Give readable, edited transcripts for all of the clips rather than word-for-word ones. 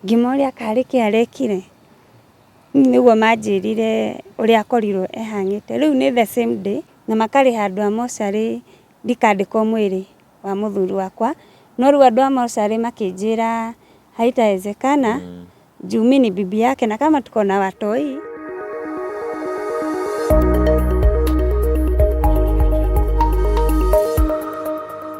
Ngĩmoria karĩ kĩ arekire. Rĩu nĩguo manjĩrire ũrĩa akorirwo ehang'ĩte. Rĩu nĩ the same day na makarĩha andũ a mocarĩ ndikandĩkwo mwĩrĩ wa mũthuri wakwa. No rĩu andũ a mocarĩ makĩnjĩra haitawezekana juu mi ni bibi yake na kama tuko na watoi.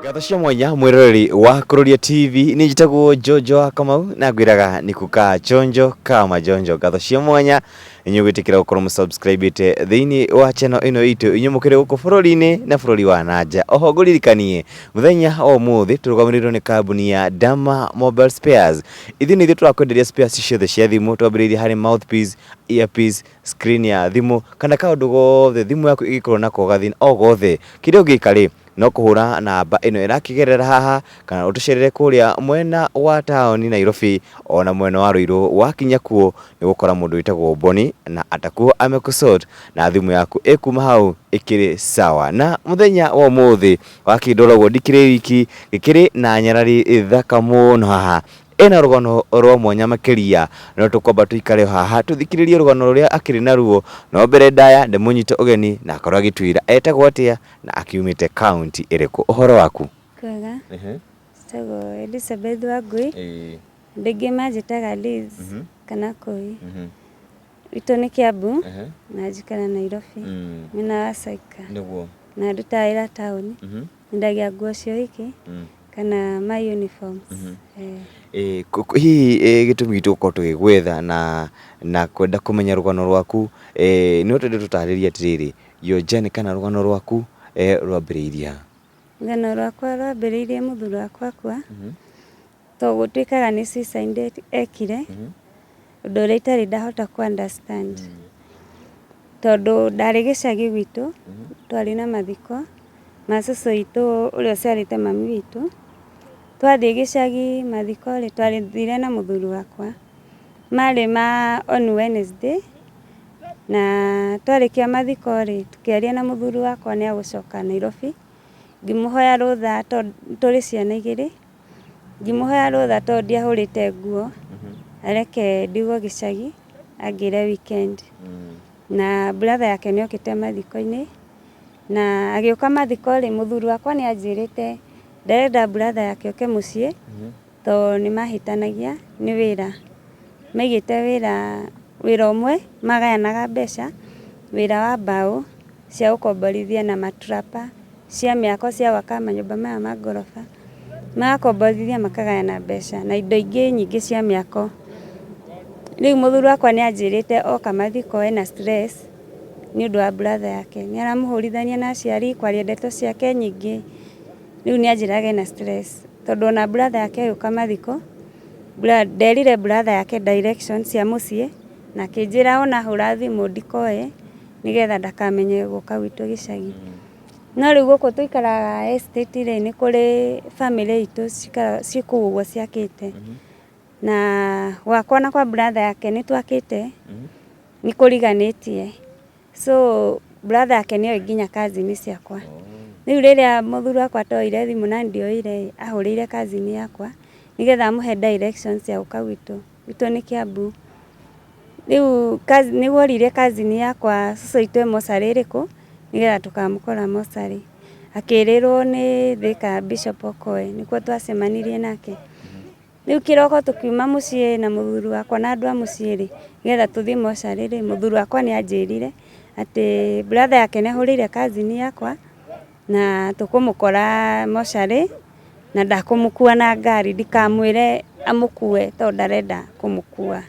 Ngatho cia mwanya mwiroreri wa Kururia TV, ni njitagwo Jojo wa Kamau na ngwiraga ni kukaa chonjo kama jonjo. Ngatho cia mwanya inyuĩ gwĩtĩkĩra gũkorwo mũsubscribĩte thĩinĩ wa channel ĩno itũ, inyuĩ mũkĩrĩ gũkũ bũrũri-inĩ na bũrũri wa nanja. Oho ngũririkanie mũthenya wa ũmũthĩ tũrũgamĩrĩirwo nĩ kambuni ya Dama Mobile Spares. Ithuĩ nĩ ithuĩ tũrakwenderia spares ciothe cia thimũ, twambĩrĩirie harĩ mouthpiece, earpiece, screen ya thimũ kana kaũndũ gothe thimũ yaku ĩngĩkorwo nako gathĩna o gothe. Kĩrĩa ũngĩka rĩ, no kũhũra namba ĩno ĩrakĩgerera haha kana ũtũcerere kũrĩa mwena wa taũni Nairobi ona mwena wa Ruiru. Wakinya kuo nĩ ũgũkora mũndũ wĩtagwo Boni na atakuwa amekũsort na thimũ yaku ĩkuma hau ĩkĩrĩ sawa. Na mũthenya wa ũmũthĩ wakĩndora ũguo ndikĩrĩ wiki, gĩkĩrĩ na nyarari thaka mũno haha ĩna rũgano rwa mwanya makĩria. No tũkwamba tũikare haha tũthikĩrĩrie rũgano rũrĩa akĩrĩ naruo, no mbere ndaya ndĩmũnyite ũgeni na akorwo agĩtwĩra etagwo atĩa na akiumĩte kaunti ĩrĩkũ. Ũhoro waku? Kwega. Njĩtagwo Elizabeth Wangui. Andũ aingĩ manjĩtaga Liz kana Kũi. Gwitũ nĩ Kiambu na njikara Nairobi mwena wa Saika. Nĩguo. Na ndutaga wĩra taũni. Nyendagia nguo cia ũhiki kana my uniforms. Hihi gĩtũmi gitũ gũkorwo tũgĩgwetha na kwenda kũmenya rũgano rwaku, no twende tũtarĩrie atĩrĩrĩ, your journey kana rũgano rwaku rwambĩrĩirie ha? Rũgano rwakwa rwambĩrĩirie mũthuri wakwa akua, tondũ gũtuĩkaga nĩ suicide ekire, ũndũ ũrĩa itarĩ ndahota kũ understand. Tondũ ndarĩ gĩcagi gwitũ, twarĩ na mathiko ma cũcũ witũ ũrĩa ũciarĩte mami witũ. Twathiĩ gĩcagi mathiko rĩ, twathire na mũthuri wakwa. Marĩ ma on Wednesday, na twarĩkia mathiko rĩ, tũkĩaria na mũthuri wakwa nĩ agũcoka Nairobi. Ngĩmũhoya rũtha tondũ tũrĩ ciana igĩrĩ, ngĩmũhoya rũtha tondũ ndiahũrĩte nguo, areke ndigwo gĩcagi angĩre weekend. Na brother yake nĩ okĩte mathiko-inĩ, na agĩũka mathiko rĩ, mũthuri wakwa nĩ anjĩrĩte ndarenda brother yake oke mũciĩ, tondũ nĩ mahĩtanagia nĩ wĩra. Maigĩte wĩra wĩra ũmwe magayanaga mbeca, wĩra wa mbaũ cia gũkomborithia na matrapa, cia mĩako cia gwaka manyũmba maya ma ngoroba, magakomborithia makagayana mbeca na indo ingĩ nyingĩ cia mĩako. Rĩu mũthuri wakwa nĩ anjĩrĩte oka mathiko ena stress nĩ ũndũ wa brother yake. Nĩ aramũhũrithania na aciari, kwaria ndeto ciake nyingĩ, rĩu nĩ anjĩraga ena stress. Tondũ ona brother yake agĩũka mathiko, nderire brother yake direction cia mũciĩ, na akĩnjĩra ona ahũra thimũ ndikoe, nĩgetha ndakamenye gũka gwitũ gĩcagi. No rĩu gũkũ tũikaraga estate rĩ, nĩ kũrĩ bamĩrĩ itũ ciĩ kũu ũguo ciakĩte. Na gwakwa na kwa brother yake nĩ twakĩte, nĩ kũriganĩtie. So brother yake nĩ oĩ nginya cousin ciakwa. Rĩu rĩrĩa mũthuri wakwa atoire thimũ na ndioire ĩ, ahũrĩire cousin yakwa nĩgetha amũhe directions cia gũka gwitũ. Gwitũ nĩ Kiambu. Rĩu nĩguo oririe cousin yakwa cũcũ witũ e mocarĩ ĩrĩkũ, nĩgetha tũkamũkora mocarĩ. Akĩrĩrwo nĩ Thika Bishop Okoe, nĩkuo twacemanirie nake. Rĩu kĩroko tũkiuma mũciĩ na mũthuri wakwa na andũ a mũciĩ rĩ, nĩgetha tũthiĩ mocarĩ rĩ, mũthuri wakwa nĩ anjĩrire atĩ brother yake nĩ ahũrĩire cousin yakwa na tũkũmũkora mocarĩ na ndakũmũkua na ngari, ndikamwĩre amũkue tondũ ndarenda kũmũkua.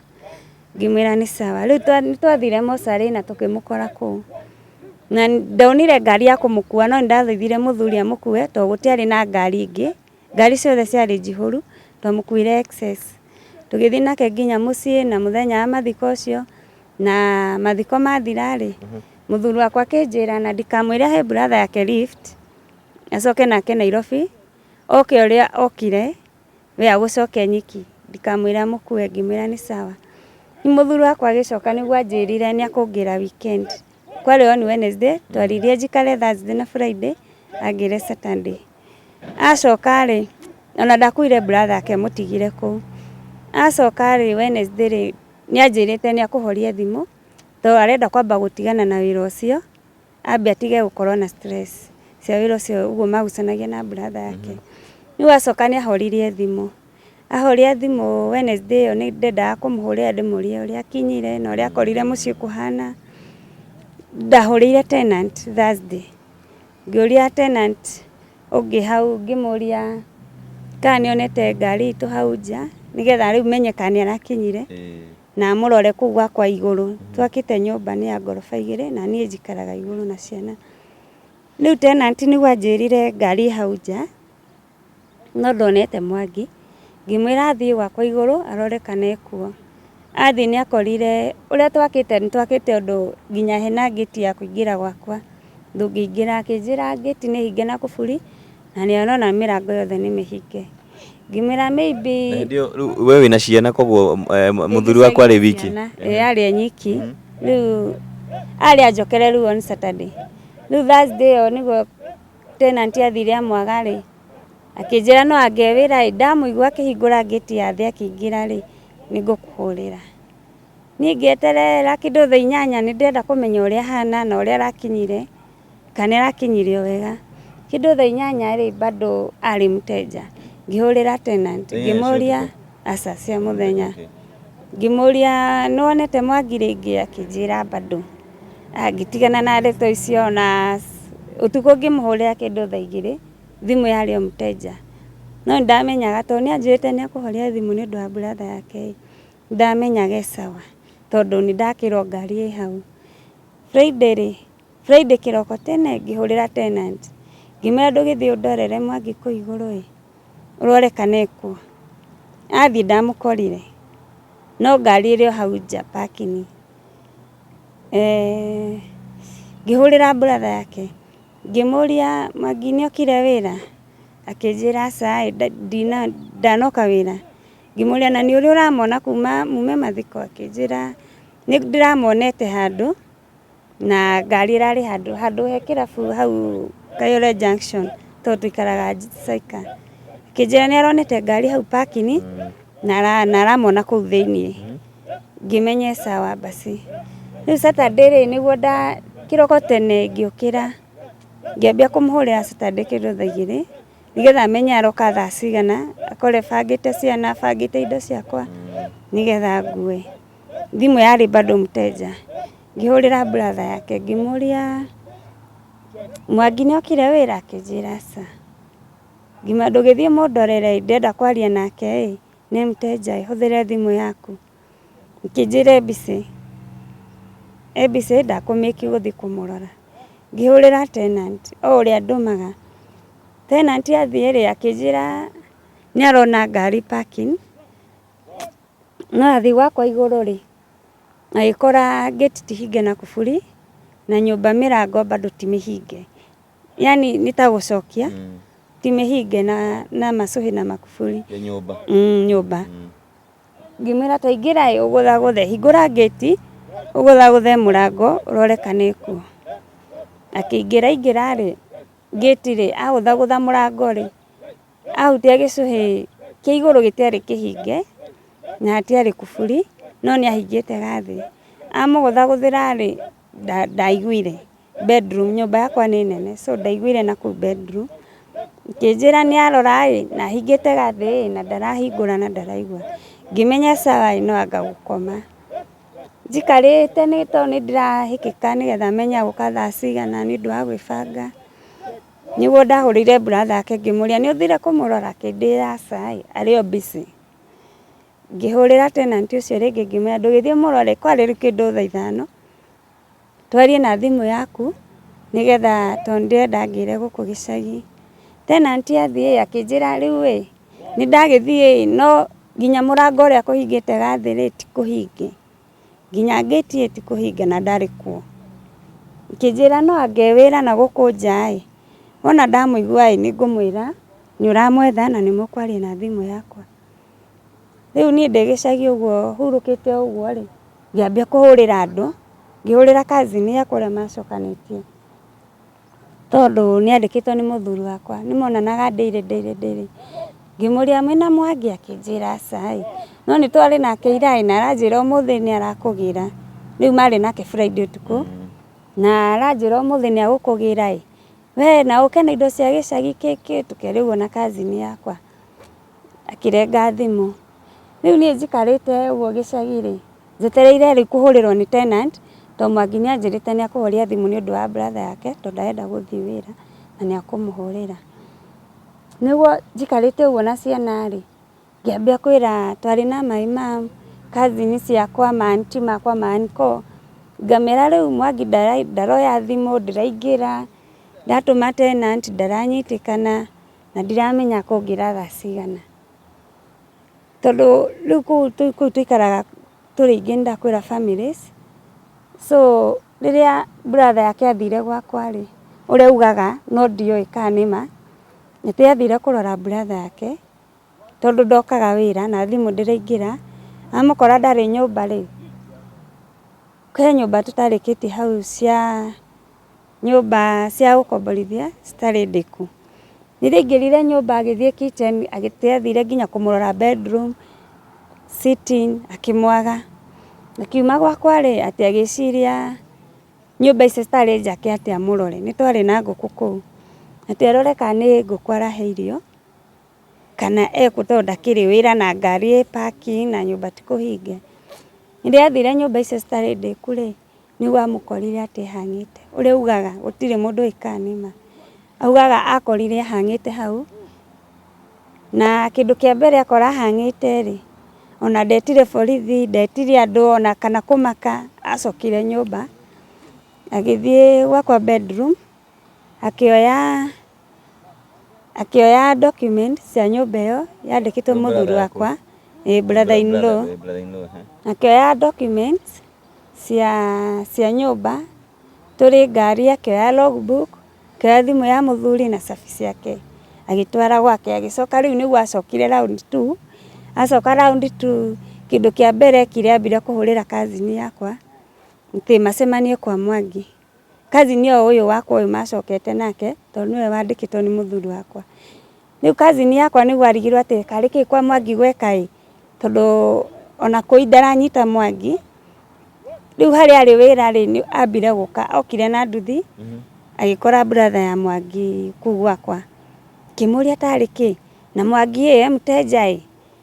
Ngĩmwĩra nĩ sawa. Rĩu nĩ twathire mocarĩ na tũkĩmũkora kũu. Na ndonire ngari ya kũmũkua no nĩ ndathaithire mũthuri amũkue tondũ gũtiarĩ na ngari ĩngĩ. Ngari ciothe ciarĩ njihũru, twamũkuire excess. Tũgĩthiĩ nake nginya mũciĩ na mũthenya wa mathiko ũcio, na mathiko mathira rĩ, mũthuri wakwa akĩnjĩra na ndikamwĩre ahe brother yake lift, acoke nake Nairobi, oke ũrĩa okire, we agũcoke nyiki, ndikamwĩre amũkue, ngĩmwĩra nĩ sawa. Mũthuri wakwa agĩcoka nĩguo anjĩrire nĩ akũngĩra weekend. Kwarĩ on Wednesday, twaririe njikare Thursday na Friday, angĩre Saturday. Acoka rĩ, ona ndakuire brother ake mũtigire kũu. Acoka rĩ Wednesday rĩ, nĩ anjĩrĩte nĩ akũhoria thimũ, tondũ arenda kwamba gũtigana na wĩra ũcio, ambe atige gũkorwo na stress cia wĩra ũcio ũguo magucanagia na brother yake. Rĩu acoka nĩ ahoririe thimũ, ahoria thimũ Wednesday ĩyo nĩ ndendaga kũmũhũrĩra ndĩmũrie ũrĩa akinyire na ũrĩa akorire mũciĩ kũhana. Ndahũrĩire tenant Thursday, ngĩũria tenant ũngĩ hau ngĩmũria kana nĩ onete ngari itũ hau nja, nĩgetha rĩu menye kana nĩ arakinyire. Na amũrore kũu gwakwa igũrũ. Twakĩte nyũmba nĩ ya ngoroba igĩrĩ na niĩ njikaraga igũrũ na ciana. Rĩu tenant nĩguo anjĩrire ngari ĩ hau nja, no ndonete Mwangi. Ngĩmwĩra athiĩ gwakwa igũrũ arore kana ekuo. Athiĩ nĩ akorire ũrĩa twakĩte nĩ twakĩte ũndũ nginya hena ngĩti ya kũingĩra gwakwa, ndũngĩingĩra. Akĩnjĩra ngĩti nĩ hinge na kũburi na nĩ arona mĩrango yothe nĩ mĩhinge. Ngĩmwĩra maybe Na hĩndĩ ĩyo rĩu we wĩna ciana koguo eh, mũthuri waku arĩ wiki. Ĩĩ arĩ e nyiki. Rĩu arĩ anjokere rĩu on Saturday. Rĩu Thursday ĩyo nĩguo tenant athire amwaga rĩ, akĩnjĩra no ange wĩra ĩ, ndamũigua akĩhingũra ngĩti ya thĩ akĩingĩra rĩ, nĩ ngũkũhũrĩra. Niĩ ngĩeterera kĩndũ thaa inyanya nĩ ndĩrenda kũmenya ũrĩa ahana na ũrĩa arakinyire. Kana nĩ arakinyirio wega. Kĩndũ thaa inyanya rĩ bado arĩ mteja, ngĩhũrĩra tenant ngĩmũria, aca cia mũthenya, ngĩmũria nĩ wonete Mwangi rĩngĩ akĩnjĩra bado. Ngĩtigana na ndeto icio na ũtukũ ngĩmũhũrĩra kĩndũ thaa igĩrĩ, thimũ yarĩ o mteja. No nĩ ndamenyaga tondũ nĩ anjĩrĩte nĩ ekũhoria thimũ nĩ ũndũ wa brother yake ĩ, nĩ ndamenyaga e sawa tondũ nĩ ndakĩrwo ngari ĩ hau. Friday rĩ, Friday kĩroko tene ngĩhũrĩra tenant, ngĩmwĩra ndũgĩthiĩ ũndorere Mwangi kũu igũrũ ĩ, ũrore kana ekuo. Athiĩ ndamũkorire, no ngari ĩrĩ o hau nja parking. Ngĩhũrĩra brother yake, ngĩmũria Mwangi nĩ okire wĩra? Akĩnjĩra aca ĩ ndanoka wĩra. Ngĩmũria na nĩ ũrĩ ũramona kuma mume mathiko? Akĩnjĩra nĩ ndĩramonete handũ. Na ngari ĩrarĩ handũ, handũ he kĩrabu hau Kayole Junction tondũ tũikaraga Saika. Akĩnjĩra nĩ aronete ngari hau parking na aramona kũu thĩiniĩ. Ngĩmenya e sawa basi. Rĩu Saturday rĩ, nĩguo nda kĩroko tene ngĩũkĩra, ngĩambia kũmũhũrĩra Saturday kĩndũ thaa igĩrĩ, nĩgetha menye aroka thaa cigana, akore bangĩte ciana, bangĩte indo ciakwa, nĩgetha ngue. Thimũ yarĩ bado mteja, ngĩhũrĩra brother yake ngĩmũria Mwangi nĩ okire wĩra? Akĩnjĩra aca. Ngĩmwĩra ndũgĩthiĩ ũmũndorere ĩ, ndĩrenda kwaria nake ĩ, nĩ mteja ĩ, hũthĩre thimũ yaku. Akĩnjĩra e busy, e busy ndakũmĩki gũthiĩ kũmũrora. Ngĩhũrĩra tenant o ũrĩa andũmaga, tenant athiĩ rĩ, akĩnjĩra nĩ arona ngari parking. No athiĩ gwakwa igũrũ rĩ, agĩkora gate ti hinge na kuburi, na nyũmba mĩrango bado ti mĩhinge. Yaani nĩ ta gũcokia, ti mĩhinge na macũhĩ na makuburi. Ya nyũmba. Nyũmba. Ngĩmwĩra ta ingĩra ĩ ũgũthagũthe, hingũra gate, ũgũthagũthe mũrango ũrore kana ĩ kuo. Akĩingĩra aingĩra rĩ, gate rĩ, agũthagũtha mũrango rĩ, Ahutia gĩcũhĩ kĩa igũrũ gĩtiarĩ kĩhinge, na hatiarĩ kuburi, no nĩ ahingĩte gathĩ. Amũgũthagũthĩra rĩ, ndaiguire bedroom, nyũmba yakwa nĩ nene so ndaiguire nakũu bedroom, akĩnjĩra nĩ arora ĩ, na ahingĩte gathĩ ĩ, na ndarahingũra na ndaraigua. Ngĩmenya sawa ĩ, no anga gũkoma. Njikarĩte nĩ tondũ nĩ ndĩrahĩkĩka nĩgetha menye egũka thaa cigana nĩ ũndũ wa gwĩbanga. Nĩguo ndahũrĩire brother yake ngĩmũria nĩ ũthire kũmũrora akĩnjĩra aca ĩ, arĩ o busy. Ngĩhũrĩra tenant ũcio rĩngĩ ngĩmwĩra ndũgĩthiĩ ũmũrore kwarĩ rĩu kĩndũ thaa ithano, twarie na thimũ yaku nĩgetha tondũ ndĩrenda ngĩre gũkũ gĩcagi. Tenant athiĩ ĩ, akĩnjĩra rĩu ĩ, nĩ ndagĩthiĩ ĩ, no nginya mũrango ũrĩa akũhingĩte gathĩ rĩ, ti kũhinge. Nginya ngĩti ĩ ti kũhinga na ndarĩ kuo. Akĩnjĩra no anga e wĩra na gũkũ nja ĩ, wona ndamũigua ĩ nĩ ngũmwĩra nĩ ũramwetha na nĩ mũkwaria na thimũ yakwa. Rĩu niĩ ndĩ gĩcagi ũguo hurũkĩte ũguo rĩ, ngĩambia kũhũrĩra andũ, ngĩhũrĩra cousin yakwa ũrĩa macokanĩtie, tondũ nĩ andĩkĩtwo nĩ mũthuri wakwa, nĩ monanaga daily daily daily. Ngĩmũria mwĩna Mwangi akĩnjĩra aca ĩ, no nĩ twarĩ nake ira ĩ na aranjĩra ũmũthĩ nĩ arakũgĩra. Rĩu marĩ nake Friday ũtukũ na aranjĩra ũmũthĩ nĩ agũkũgĩra ĩ, we na ũke na indo cia gĩcagi kĩ kĩ tũkerĩgwo na cousin yakwa. Akĩrenga thimũ. Rĩu niĩ njikarĩte ũguo gĩcagi rĩ, njetereire rĩu kũhũrĩrwo nĩ tenant tondũ Mwangi nĩ anjĩrĩte nĩ akũhoria thimũ nĩ ũndũ wa brother yake tondũ ndarenda gũthiĩ wĩra na nĩ akũmũhũrĩra. Nĩguo njikarĩte ũguo na ciana rĩ, ngĩambia kwĩra twarĩ na my mum, cousin ciakwa, ma aunty makwa, ma uncle, ngamera rĩu Mwangi ndaroya thimũ, ndĩraingĩra, ndatũma tenant ndaranyitĩkana na ndiramenya akũngĩra thaa cigana. Tondũ rĩu kũu tũikaraga tũrĩ aingĩ nĩndakwĩra families, so rĩrĩa brother yake athire gwakwa rĩ, ũrĩa augaga no ndiũĩ kana nĩ ma, atĩ athire kũrora brother yake, tondũ ndokaga wĩra na thimũ ndĩraingĩra, amũkora ndarĩ nyũmba rĩ, he nyũmba tũtarĩkĩtie hau cia nyũmba cia gũkomborithia citarĩ ndĩku. Rĩrĩa aingĩrire nyũmba agĩthiĩ kitchen athire nginya kũmũrora bedroom, sitting akĩmwaga. Akiuma gwakwa rĩ, atĩ agĩciria nyũmba icio citarĩ njake atĩ amũrore, nĩ twarĩ na ngũkũ kũu, atĩ arore kana nĩ ngũkũ arahe irio, kana ekũ tondũ ndakĩrĩ wĩra na ngari ĩ parking na nyũmba ti kũhinge. Rĩrĩa athire nyũmba icio citarĩ ndĩku rĩ, nĩguo amũkorire atĩ ahang'ĩte. Ũrĩa augaga gũtirĩ mũndũ ũĩ kana nĩ ma. Augaga akorire ahang'ĩte hau, na kĩndũ kĩa mbere akora ahang'ĩte rĩ, ona ndetire borithi, ndetire andũ ona kana kũmaka, acokire nyũmba, agĩthiĩ gwakwa bedroom, akĩoya akĩoya document cia nyũmba ĩyo yandĩkĩtwo mũthuri wakwa, ĩ brother in law, akĩoya documents cia nyũmba, tũrĩ ngari akĩoya logbook, akĩoya thimũ ya mũthuri na cabi ciake agĩtwara gwake, agĩcoka rĩu nĩguo acokire round two, acoka round two kĩndũ kĩa mbere ekire ambire kũhũrĩra cousin yakwa atĩ macemanie kwa Mwangi. Cousin o ũyũ wakwa ũyũ macokete nake tondũ nĩwe wandĩkĩtwo nĩ mũthuri wakwa. Rĩu cousin yakwa nĩguo arigirwo atĩ karĩ kĩ kwa Mwangi gweka ĩ, tondũ ona kũi ndaranyita Mwangi. Rĩu harĩa arĩ wĩra rĩ, ambire gũka, okire na nduthi, agĩkora brother ya Mwangi kũu gwakwa. Akĩmũria tarĩ kĩ, na Mwangi ĩ e mteja ĩ,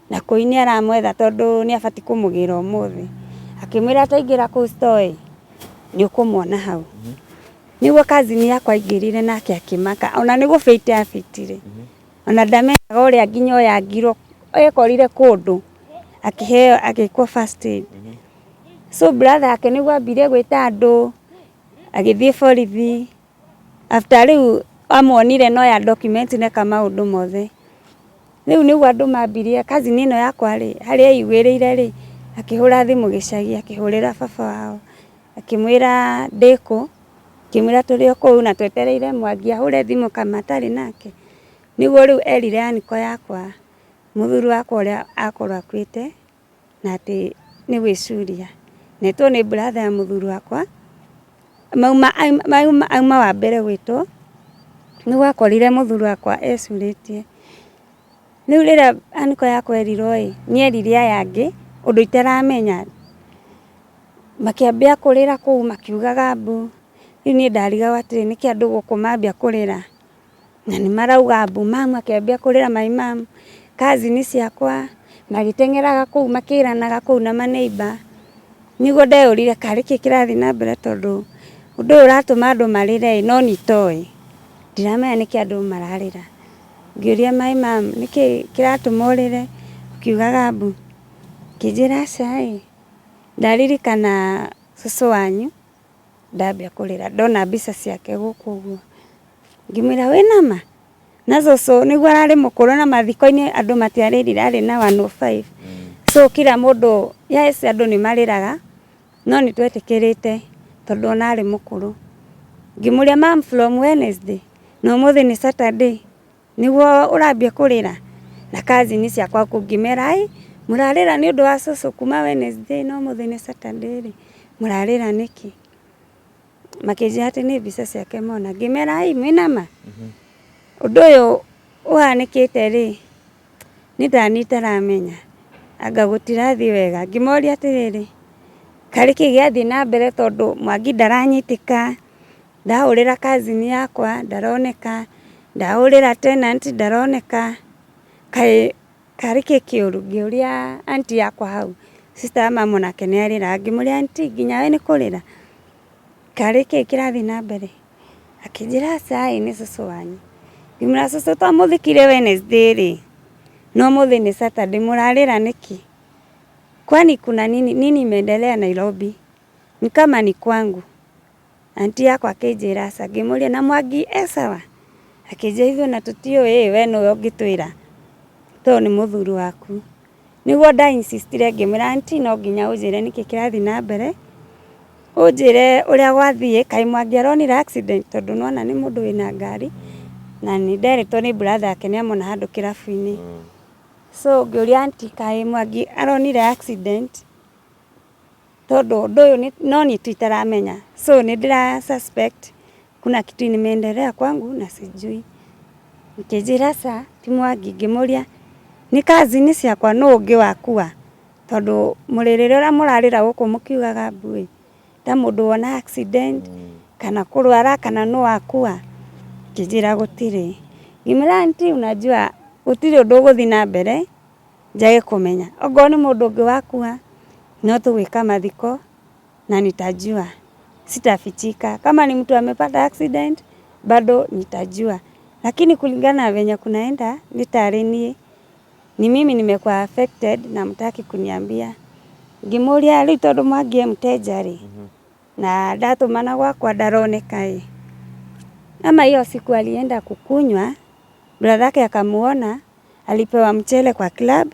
na kũi nĩ aramwetha tondũ nĩ abatiĩ kũmũgĩra ũmũthĩ. Akĩmwĩra ataingĩra kũu store ĩ, nĩ ũkũmuona hau. Nĩguo cousin yakwa aingĩrire nake akĩmaka, ona nĩ gũ faint a faint ire. Ona ndamenyaga ũrĩa nginya oyangirwo, ekorire kũndũ akĩheo agĩkwo first aid. So brother yake nĩguo ambire gwĩta andũ, agĩthiĩ borithi, after rĩu amuonire na oya document na eka maũndũ mothe. Rĩu nĩguo andũ mambirie, cousin ĩno yakwa rĩ, harĩa aiguĩrĩire rĩ, akĩhũra thimũ gĩcagi, akĩhũrĩra baba wao, akĩmwĩra ndĩkũ, akĩmwĩra tũrĩ o kũu na twetereire Mwangi ahũre thimũ kana matarĩ nake. Nĩguo rĩu erire uncle yakwa, mũthuri wakwa ũrĩa akorwo akuĩte, na atĩ nĩ gwĩcuria. Netwo nĩ brother ya mũthuri wakwa, mauma auma wa mbere gwĩtwo, nĩguo akorire mũthuri wakwa ecurĩtie. Rĩu rĩrĩa uncle yakwa erirwo ĩ, nĩ erire aya angĩ ũndũ itaramenya. Makĩambia kũrĩra kũu makiugaga mbu. Rĩu niĩ ndarigagwo atĩrĩrĩ nĩkĩ andũ gũkũ mambia kũrĩra na nĩ marauga mbu. Mamu akĩambia kũrĩra my mum, cousin ciakwa magĩteng'eraga kũu makĩranaga kũu na ma neighbour. Nĩguo ndeyũririe karĩ kĩ kĩrathiĩ na mbere tondũ ũndũ ũyũ ũratũma andũ marĩre ĩ no niĩ itoĩ. Ndiramenya nĩkĩ andũ mararĩra. Ngĩũria my mum nĩkĩ kĩratũma ũrĩre ũkiugaga mbu? Akĩnjĩra aca ĩ, ndaririkana cũcũ wanyu ndambia kũrĩra ndona mbica ciake gũkũ ũguo. Ngĩmwĩra wĩna ma? Na cũcũ nĩguo ararĩ mũkũrũ na mathiko-inĩ andũ matiarĩrire arĩ na 105. So kila mũndũ, yes andũ nĩ marĩraga no nĩ twetĩkĩrĩte tondũ ona arĩ mũkũrũ. Ngĩmũria mum from Wednesday na ũmũthĩ nĩ Saturday nĩguo ũrambia kũrĩra? Na cousin ciakwa kũu ngĩmera ai mũrarĩra nĩ ũndũ wa cũcũ kuma Wednesday na ũmũthĩ nĩ Saturday rĩ, mũrarĩra nĩkĩ? Makĩnjĩra atĩ nĩ mbica ciake mona. Ngĩmera ai mwĩna ma? Ũndũ ũyũ ũhanĩkĩte rĩ, Nĩ tani itaramenya anga gũtirathiĩ wega. Ngĩmoria atĩrĩrĩ, karĩ kĩ gĩathiĩ na mbere tondũ Mwangi ndaranyitĩka, ndahũrĩra cousin yakwa ndaroneka, ndahũrĩra tenant ndaroneka, kaĩ karĩ kĩ kĩũru? Ngĩũria aunty yakwa hau, sister ya mama onake nĩ arĩraga, ngĩmũria aunty nginya we nĩ kũrĩra? Karĩ kĩ kĩrathiĩ na mbere? Akĩnjĩra aca ĩ nĩ cũcũ wanyu. Ngĩmwĩra cũcũ twamũthikire Wednesday rĩ, na ũmũthĩ nĩ Saturday mũrarĩra nĩkĩ? Kwani kuna nini, nini imeendelea Nairobi? Ni kama ni kwangu. Aunty yakwa akĩnjĩra aca, ngĩmũria na Mwangi e sawa? Akĩnjĩra ithuĩ ona tũtiũĩ ĩ we nĩwe ũngĩtwĩra tondũ nĩ mũthuri waku. Nĩguo nda insist ire ngĩmwĩra aunty no nginya ũnjĩre nĩkĩ kĩrathiĩ na mbere, ũnjĩre ũrĩa gwathiĩ, kaĩ Mwangi aronire accident tondũ nĩwona nĩ mũndũ wĩna ngari na nĩ nderĩtwo nĩ brother yake nĩ amona handũ kĩrabu-inĩ. So ngĩũria aunty kaĩ Mwangi aronire accident tondũ ũndũ ũyũ no niĩ tu itaramenya. So nĩ ndĩra suspect kuna kitu imeendelea kwangu na sijui. Akĩnjĩra aca ti Mwangi, ngĩmũria nĩ cousin ciakwa nũ ũngĩ wakua? Tondũ mũrĩrĩre ũrĩa mũrarĩra gũkũ mũkiugaga mbu ĩ, ta mũndũ wona accident kana kũrwara kana nũ wakua? Akĩnjĩra gũtirĩ. Ngĩmwĩra aunty unajua gũtirĩ ũndũ ũgũthiĩ na mbere njage kũmenya. Ongorwo nĩ mũndũ ũngĩ wakua no tũgwĩka mathiko na nitajua, sitafichika. Kama ni mtu amepata accident bado nitajua, lakini kulingana na venye kunaenda nĩ tarĩ niĩ, ni mimi nimekuwa affected na hamtaki kuniambia. Ngĩmũria rĩu tondũ Mwangi e mteja rĩ, na ndatũmana gwakwa ndaroneka ĩ, ama hiyo siku alienda kukunywa, brother yake akamuona, alipewa mchele kwa club,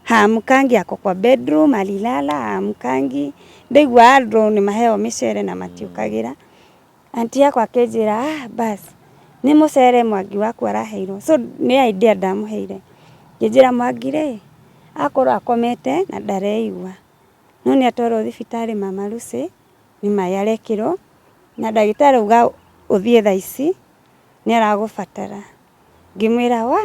haamkangi, ako kwa bedroom alilala haamkangi. Ndaigua andũ nĩ maheo mĩcere na matiũkagĩra. Aunty yakwa akĩnjĩra ah bas nĩ mũcere Mwangi waku araheirwo. So nĩ idea ndamũheire. Ngĩnjĩra Mwangi rĩ, akorwo akomete na ndareigua, no nĩ atwarwo thibitarĩ Mama Lucy nĩ maĩ arekĩrwo na ndagĩtarĩ auga ũthiĩ thaa ici nĩ aragũbatara. Ngĩmwĩra wa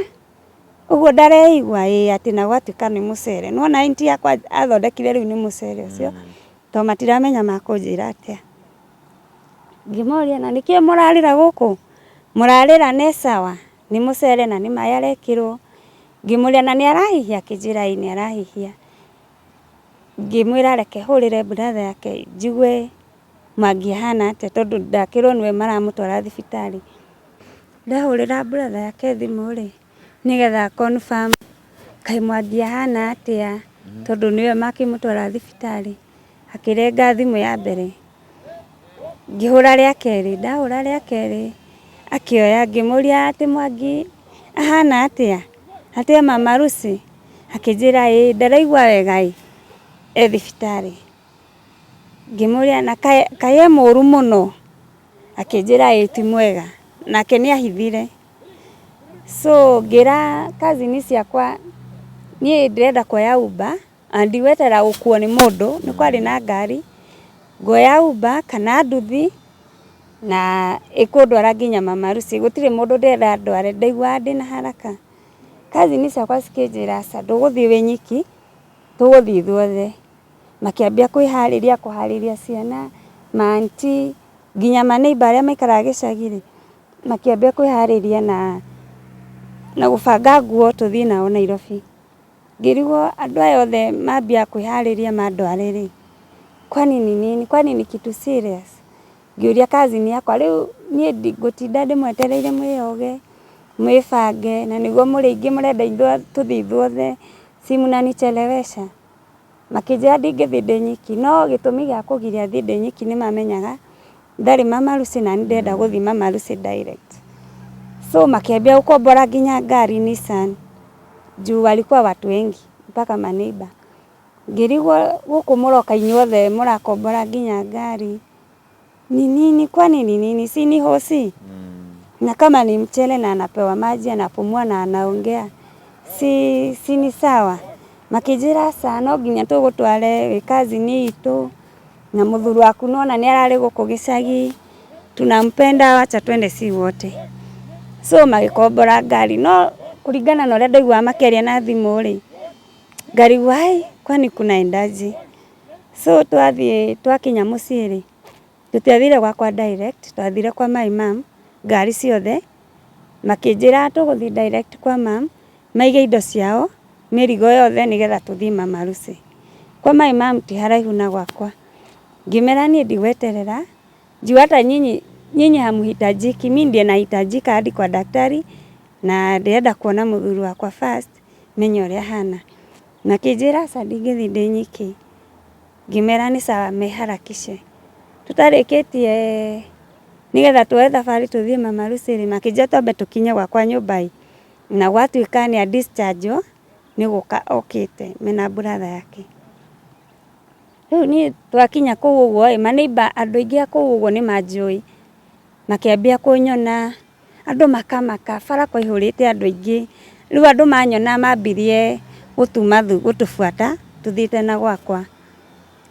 ũguo ndareigua? Ĩĩ atĩ na gwatuĩka nĩ mũcere. Nĩwona aunty yakwa athondekire rĩu nĩ mũcere ũcio tondũ matiramenya makũnjĩra atĩa. Ngĩmoria na nĩkĩĩ mũrarĩra gũkũ? Mũrarĩra nĩ sawa, nĩ mũcere na nĩ maĩ arekĩrwo. Ngĩmũria na nĩ arahihia? Akĩnjĩra ĩĩ nĩ arahihia. Ngĩmwĩra reke hũrĩre brother yake njigue Mwangi ahana atĩa tondũ ndakĩrwo nĩwe maramũtwara thibitarĩ. Ndahũrĩra brother yake thimũ rĩ, nĩgetha confirm kaĩ Mwangi ahana atĩa tondũ nĩwe makĩmũtwara thibitarĩ. Akĩrenga thimũ ya mbere, ngĩhũra rĩa kerĩ, ndahũra rĩa kerĩ akĩoya ngĩmũria atĩ Mwangi ahana atĩa? Atĩ e Mama Lucy? Akĩnjĩra ĩĩ ndaraigua wega ĩ, e thibitarĩ. Ngĩmũria na kaĩ e mũru mũno? Akĩnjĩra ĩĩ ti mwega, nake nĩ ahithire. So ngĩra cousin ciakwa niĩ ndĩrenda kuoya Uber na ndigweterera gũkuo nĩ mũndũ, nĩ kwarĩ na ngari, nguoya Uber kana nduthi na ĩkũndwara nginya Mama Lucy. Gũtirĩ mũndũ ndĩrenda ndware, ndaiguaga ndĩna haraka. Cousin ciakwa cikĩnjĩra aca ndũgũthiĩ wĩ nyiki, tũgũthiĩ ithuothe. Makĩambia kwĩharĩria, kũharĩria ciana, ma aunty, nginya ma neighbour arĩa maikaraga gĩcagi rĩ, makĩambia kwĩharĩria na gũbanga nguo tũthiĩ nao Nairobi. Ngĩrigwo andũ aya othe mambia kwĩharĩria mandware rĩ, kwani ni nini? Kwani ni kitu serious? Ngĩũria cousin yakwa rĩu niĩ ngũtinda ndĩmwetereire mwĩyoge, mwĩbange na nĩguo mũrĩ aingĩ mũrenda tũthiĩ ithuothe, si mnanichelewesha? Makĩnjĩra ndingĩthiĩ ndĩ nyiki, no gĩtũmi gĩa kũgiria thiĩ ndĩ nyiki nĩ mamenyaga ndarĩ Mama Lucy na niĩ ndĩrenda gũthiĩ Mama Lucy direct. So makĩambia gũkombora nginya ngari Nissan, juu walikuwa watu wengi mpaka ma neighbour. Ngĩrigwo gũkũ mũroka inyuothe mũrakombora nginya ngari, ni nini? Kwani ni nini? Si ni hosi? Na kama ni mchele na anapewa maji anapumua na anaongea, si ni sawa? Makĩnjĩra aca no nginya tũgũtware wĩ cousin itũ na mũthuri waku nĩwona nĩ ararĩ gũkũ gĩcagi, tunampenda wacha twende si wote. So magĩkombora ngari no Kũringana na ũrĩa ndaiguaga makĩaria na thimũ rĩ, ngarigwo ai kwani kunaendaje? So twathiĩ twakinya mũciĩ rĩ, tũtiathire gwakwa direct, twathire kwa my mum, ngari ciothe, makĩnjĩra tũgũthiĩ direct kwa mum, maige indo ciao, mĩrigo yothe nĩgetha tũthiĩ mama Lucy. Kwa my mum ti haraihu na gwakwa. Ngĩmera niĩ ndigweterera, juu hata nyinyi nyinyi hamuhitajiki, mi ndiye nahitajika hadi kwa daktari na ndĩrenda kuona mũthuri wakwa first menye ũrĩa ahana. Makĩnjĩra aca ndingĩthiĩ ndĩ nyiki. Ngĩmera nĩ sawa meharakishe. Tũtarĩkĩtie nĩgetha tuoe thabarĩ tũthiĩ mama Lucy rĩ, makĩnjĩra twambe tũkinye gwakwa nyũmba ĩ, na gwatuĩka nĩ a discharge wo nĩ gũka okĩte mena brother yake. Rĩu niĩ twakinya kũu ũguo ĩ, maneighbour andũ aingĩ a kũu ũguo nĩ manjũĩ, makĩambia kũnyona, andũ makamaka, bara kwaihũrĩte andũ aingĩ, rĩu andũ manyona mambirie gũtuma gũtũbuata tũthiĩte na gwakwa.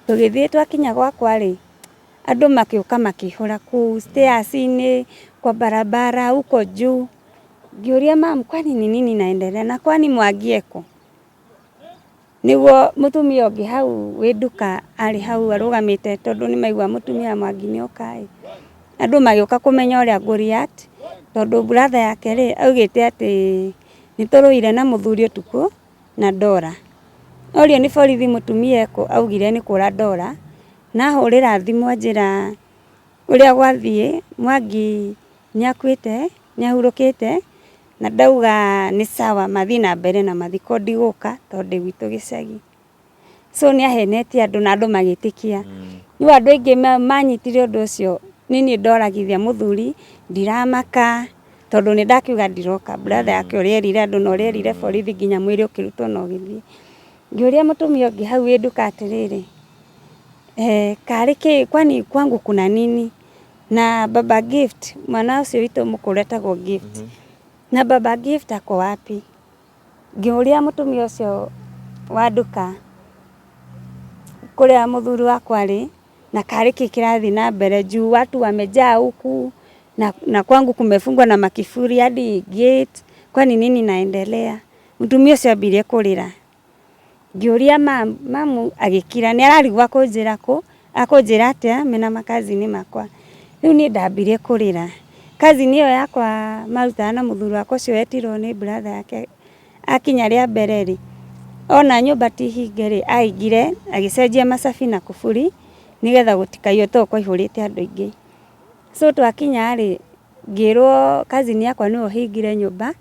Tũgĩthiĩ twakinya gwakwa rĩ, andũ makĩũka makĩihũra kũu stairs-inĩ, kwa barabara huko juu. Ngĩũria mum kwani ni nini inaendelea na kwani Mwangi eko? Nĩguo mũtumia ũngĩ hau wĩ nduka arĩ hau arũgamĩte tondũ nĩ maigua mũtumia wa Mwangi nĩ oka ĩ, andũ magĩũka kũmenya ũrĩa ngũ react tondũ brother yake rĩ, augĩte atĩ nĩ tũrũire na mũthuri ũtukũ na ndora. Orio nĩ borithi mũtumia ekũ, augire nĩ kũra ndora, na ahũrĩra thimũ anjĩra ũrĩa gwathiĩ, Mwangi nĩ akuĩte, nĩ ahurũkĩte, na ndauga nĩ sawa mathiĩ na mbere na mathiko ndigũka tondũ ndĩ gwitũ gĩcagi. So nĩ ahenetie andũ na andũ magĩtĩkia. Rĩu andũ aingĩ manyitire ũndũ ũcio nĩ niĩ ndoragithia mũthuri, ndiramaka tondũ nĩ ndakiuga ndiroka. Brother yake ũrĩa erire andũ na ũrĩa erire borithi nginya mwĩrĩ ũkĩrutwo na ũgĩthiĩ. Ngĩũria mũtumia ũngĩ hau wĩ nduka atĩrĩrĩ, karĩ kĩ kwani kwangu kuna nini? Na baba Gift, mwana ũcio witũ mũkũrũ etagwo Gift. Na baba Gift ako wapi? Ngĩũria mũtumia ũcio wa nduka kũrĩa mũthuri wakwa arĩ na karĩ kĩ kĩrathiĩ na mbere juu watu wamejaa huku na kwangu kumefungwa na makifuri hadi gate, kwani nini inaendelea? Mũtumia ũcio ambirie kũrĩra. Ngĩũria mamu agĩkira nĩ ararigwo akũnjĩra kũ, akũnjĩra atĩa mena makazini makwa. Rĩu niĩ ndambirie kũrĩra. Cousin ĩyo yakwa marutaga na mũthuri wakwa ũcio wetirwo nĩ brother yake akinya rĩa mbere rĩ, ona nyũmba ti hinge rĩ, aingire agĩcenjia macabi na kuburi nĩgetha gũtikaiywo tondũ kwaihũrĩte andũ aingĩ. So twakinya rĩ, ngĩrwo cousin yakwa nĩwe ũhingire nyũmba,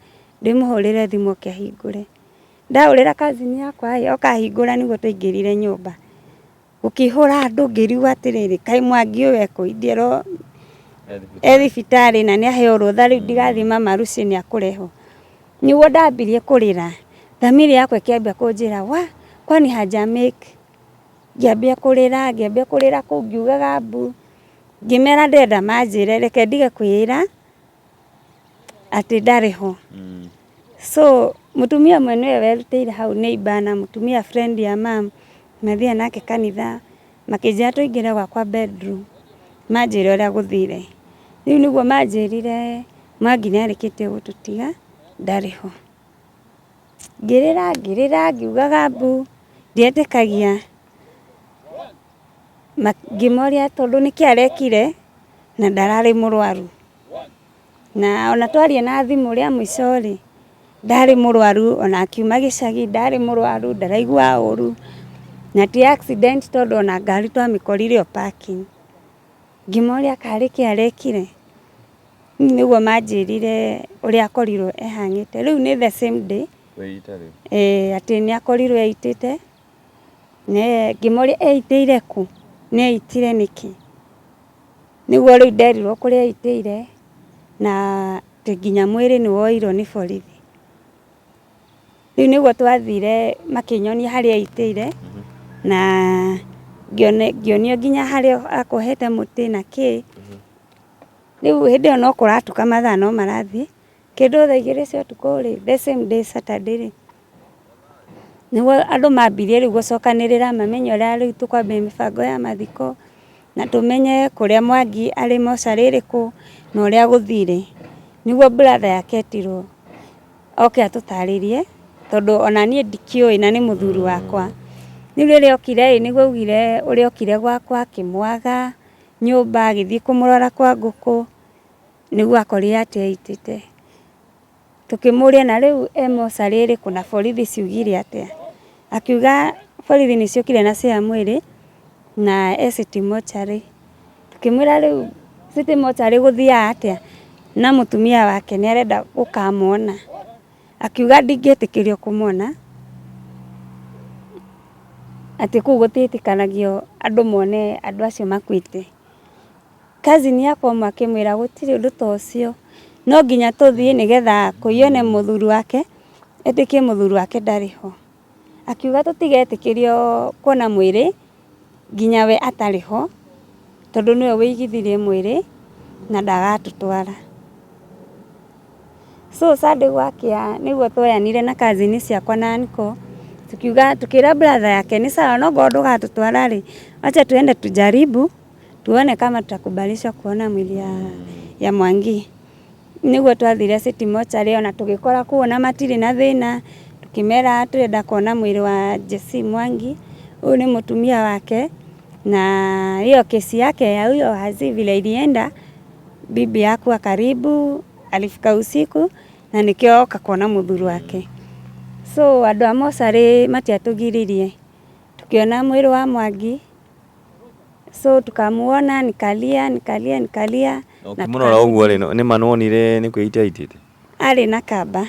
ndĩmũhũrĩre thimũ oke ahingũre. Ndahũrĩra cousin yakwa ĩ, oka ahingũra nĩguo twaingĩrire nyũmba. Gũkĩihũra andũ ngĩrigwo atĩrĩrĩ, kaĩ Mwangi ũyũ ekũ? Ingĩerwo e thibitarĩ na nĩ aheo rũtha rĩu ndigathiĩ mama Lucy nĩ akũrehwo. Nĩguo ndambirie kũrĩra, thamiri yakwa ĩkĩambia kũnjĩra wa kwani haja make? Ngĩambia kũrĩra, ngĩambia kũrĩra kũu ngiugaga mbu, ngĩmera ndĩrenda manjĩre reke ndige kwĩĩra atĩ ndarĩ ho. So mũtumia ũmwe nĩwe werutĩire hau neighbour na mũtumia friend ya mum mathiaga nake kanitha, makĩnjĩra tũingĩre gwakwa bedroom manjĩre ũrĩa gũthire. Rĩu nĩguo manjĩrire Mwangi nĩ arĩkĩtie gũtũtiga ndarĩ ho. Ngĩrĩra ngĩrĩra ngiugaga mbu, ndietĩkagia. Ngĩmoria tondũ nĩkĩ arekire na ndararĩ mũrwaru. Na ona twaria na thimũ rĩa mũico rĩ, ndarĩ mũrwaru ona akiuma gĩcagi ndarĩ mũrwaru, ndaraiguaga ũru, na ti accident tondũ ona ngari twamĩkorire o parking. Ngĩmoria karĩ kĩ arekire, rĩu nĩguo manjĩrire ũrĩa akorirwo ehang'ĩte. Rĩu nĩ the same day, atĩ nĩ akorirwo eitĩte, ngĩmoria eitĩire kũ, na eitire nĩkĩ. Nĩguo rĩu nderirwo kũrĩa eitĩire na atĩ nginya mwĩrĩ nĩ woirwo nĩ borithi. Rĩu nĩguo twathire makĩnyonia harĩa eitĩire na ngĩonio nginya harĩa akuohete mũtĩ na kĩ. Rĩu hĩndĩ ĩyo no kũratuka mathaa no marathiĩ, kĩndũ thaa 2 cia ũtukũ rĩ, the same day Saturday rĩ, nĩguo andũ mambirie rĩu gũcokanĩrĩra mamenye ũrĩa rĩu tũkwambia mĩbango ya mathiko, na tũmenye kũrĩa Mwangi arĩ mocarĩ ĩrĩkũ, na ũrĩa gũthire. Nĩguo brother yake etirwo, Oke atũtarĩrie tondũ ona niĩ ndikĩũĩ na nĩ mũthuri wakwa. Rĩu rĩrĩa okire ĩ nĩguo augire ũrĩa okire gwakwa akĩmwaga nyũmba agĩthiĩ kũmũrora kwa ngũkũ nĩguo akorire atĩ eitĩte. Tũkĩmũria na rĩu e mocarĩ ĩrĩkũ na borithi ciugire atĩa? Akiuga borithi nĩ ciokire na cioya mwĩrĩ na e city mortuary. Tũkĩmwĩra rĩu city mortuary gũthiaga atĩa na mũtumia wake nĩ arenda gũkamwona. Akiuga ndingĩtĩkĩrio kũmwona, atĩ kũu gũtiĩtĩkanagio andũ mone andũ acio makuĩte. Cousin yakwa ũmwe akĩmwĩra gũtirĩ ũndũ ta ũcio, no nginya tũthiĩ nĩgetha kũi one mũthuri wake, etĩkie mũthuri wake ndarĩ ho. Akiuga tũtigetĩkĩrio kuona mwĩrĩ nginya we atarĩ ho, tondũ nĩwe wĩigithirie mwĩrĩ na ndagatũtwara. So Sunday gwakĩa nĩguo twoyanire na cousin ciakwa na uncle, tukiuga tukĩra brother yake nĩ sawa no ngorwo ndũgatũtwara rĩ, wacha tuende tujaribu tuone kama tutakubalishwa kuona mwili ya Mwangi. Nĩguo twathire City Mortuary ona tũgĩkora kũu ona matirĩ na thĩna, tũkĩmera tũrenda kuona mwĩrĩ wa Jesse Mwangi, ũyũ nĩ mũtumia wake, na hiyo kesi yake ya huyo Hazi vile ilienda, bibi hakuwa karibu, alifika usiku na nĩkĩo oka kuona mũthuri wake. So andũ a mocarĩ matiatũgiririe, tũkĩona mwĩrĩ wa Mwangi. So tukamuona, nikalia nikalia nikalia. Na ũkĩmũrora ũguo rĩ, nĩ ma nĩwonire nĩ kwĩita aitĩte? Arĩ na kamba.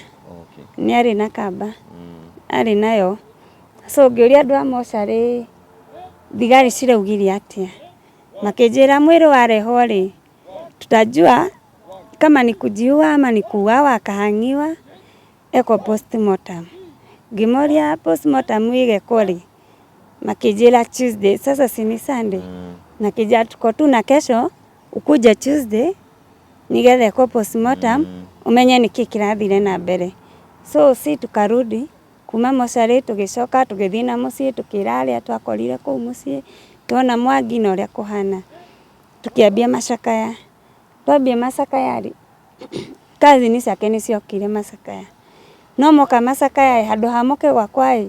Nĩ arĩ na kamba. Arĩ nayo. So ngĩũria andũ a mocarĩ thigari ciraugire atĩa. Makĩnjĩra mwĩrĩ warehwo rĩ, tutajua kama ni kujiua ama ni kuuawa akahang'iwa ekwo postmortem. Ngĩmoria postmortem ĩgekwo rĩ? Makĩnjĩra Tuesday. Sasa si ni Sunday? Makĩnjĩra tuko tu na kesho ukuje Tuesday nigetha ĩkwo postmortem ũmenye nĩkĩ kĩrathire na mbere. So si tukarudi kuma mocarĩ tũgĩcoka tũgĩthiĩ na mũciĩ tũkĩra arĩa twakorire kũu mũciĩ tuona Mwangi na ũrĩa kũhana. Tũkĩambia macakaya. Twambia macakaya rĩ, cousin ciake nĩ ciokire macakaya. No moka macakaya ĩ, handũ ha moke gwakwa ĩ,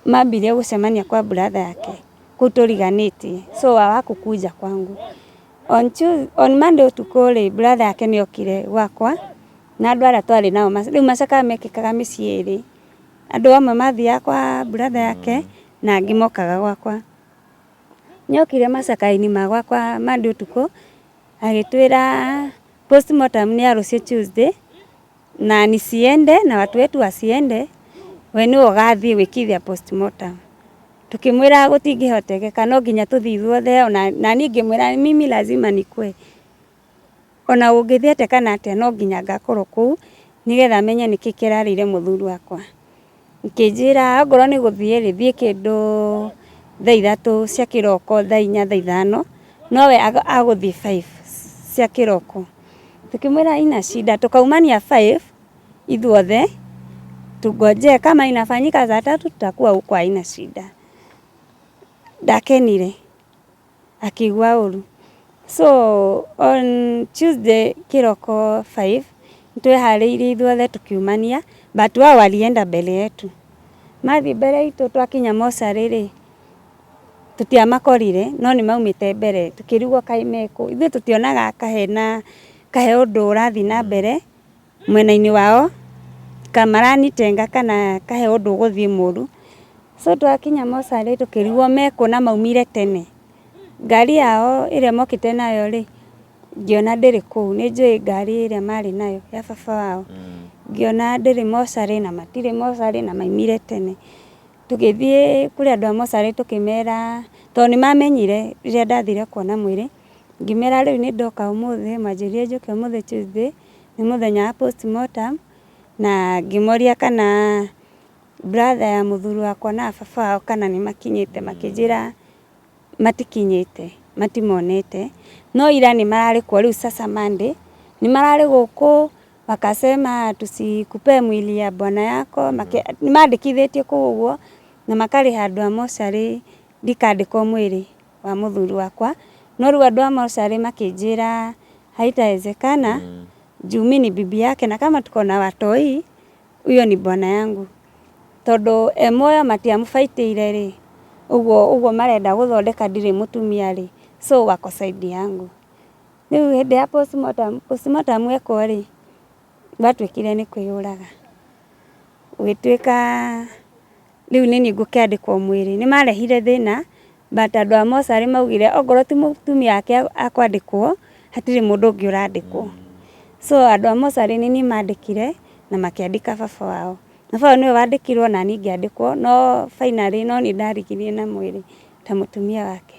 mambirie gũcemania kwa brother yake kũu tũriganĩtie, so hawakukuja kwangu. On Tuesday, on Monday ũtukũ rĩ, brother yake nĩ okire gwakwa na andũ arĩa twarĩ nao, rĩu macakaya mekĩkaga mĩciĩ ĩrĩ. Andũ amwe mathiaga kwa brother yake na angĩ mokaga gwakwa. Nĩ okire macakaya-inĩ ma gwakwa Monday ũtukũ agĩtwĩra postmortem nĩ ya rũciũ Tuesday na nisiende na watu wetu wasiende, we nĩwe ũgathiĩ gwĩkithia postmortem. Tukĩmwĩra gũtingĩhotekeka no nginya tũthiĩ ithuothe ona na niĩ ngĩmwĩra mimi lazima nikue. Ona ũngĩthiĩ atĩa kana atĩa no nginya ngakorwo kũu nĩgetha menye nĩkĩ kĩrarĩire mũthuri wakwa. Akĩnjĩra ongorwo nĩ gũthiĩ rĩ, thiĩ kĩndũ thaa 3 cia kĩroko, thaa 4, thaa 5, nowe agũthiĩ 5 cia kĩroko. Tukĩmwĩra haina shida, tukaumania 5 ithuothe tungojee kama inafanyika saa 3 tutakuwa huko, haina shida. Ndakenire akĩigua ũru. So on Tuesday kĩroko 5 nĩtweharĩirie ithuothe tukiumania, but wao walienda mbele yetu. Mathiĩ mbere itũ twakinya mocarĩ rĩ, tũtiamakorire no nĩ maumĩte mbere tukĩrigwo kaĩ mekũ. Ithuĩ tũtionaga kahena kahe ũndũ ũrathiĩ na mbere mwena-inĩ wao kamaranitenga kana kahe ũndũ ũgũthiĩ mũru. So twakinya mocarĩ tũkĩrigwo mekũ na maumire tene. Ngari yao ĩrĩa mokĩte nayo rĩ, ngĩona ndĩrĩ kũu. Nĩ njũĩ ngari ĩrĩa marĩ nayo ya baba wao. Ngĩona ndĩrĩ mocarĩ na matirĩ mocarĩ na maumire tene. Tũgĩthiĩ kũrĩ andũ a mocarĩ tũkĩmera, tondũ nĩ mamenyire rĩrĩa ndathire kuona mwĩrĩ, ngĩmera rĩu nĩ ndoka ũmũthĩ, manjĩrire njũke ũmũthĩ Tuesday, nĩ mũthenya wa postmortem, na ngĩmoria kana brother ya mũthuri wakwa na baba wao kana nĩ makinyĩte, makĩnjĩra matikinyĩte, matimonete, no ira nĩ mararĩ kuo rĩu sasa Monday, nĩ mararĩ gũkũ wakasema tusikupee mwili ya bwana yako, nĩ mandĩkithĩtie kũu ũguo na makarĩha andũ a mocarĩ ndikandĩkwo mwĩrĩ wa mũthuri wakwa, no rĩu andũ a mocarĩ makĩnjĩra haitawezekana juu mi ni bibi yake na kama tuko na watoi. Huyo ni bwana yangu. Tondũ e muoyo matiamũbaitĩire rĩ, ũguo ũguo marenda gũthondeka ndirĩ mũtumia rĩ, so wako side yangu. Rĩu hĩndĩ ya postmortem, postmortem yekwo rĩ, gwatuĩkire nĩ kwĩyũraga. Gũgĩtuĩka rĩu nĩ niĩ ngũkĩandĩkwo mwĩrĩ. Nĩ marehire thĩna, but andũ a mocarĩ maugire ongorwo ti mũtumia wake akwandĩkwo, hatirĩ mũndũ ũngĩ ũrandĩkwo. So andũ a mocarĩ nĩ niĩ mandĩkire na makĩandĩka baba wao. Baba wao nĩwe wandĩkirwo na niĩ ngĩandĩkwo, no finally no niĩ ndarigirie na mwĩrĩ ta mũtumia wake.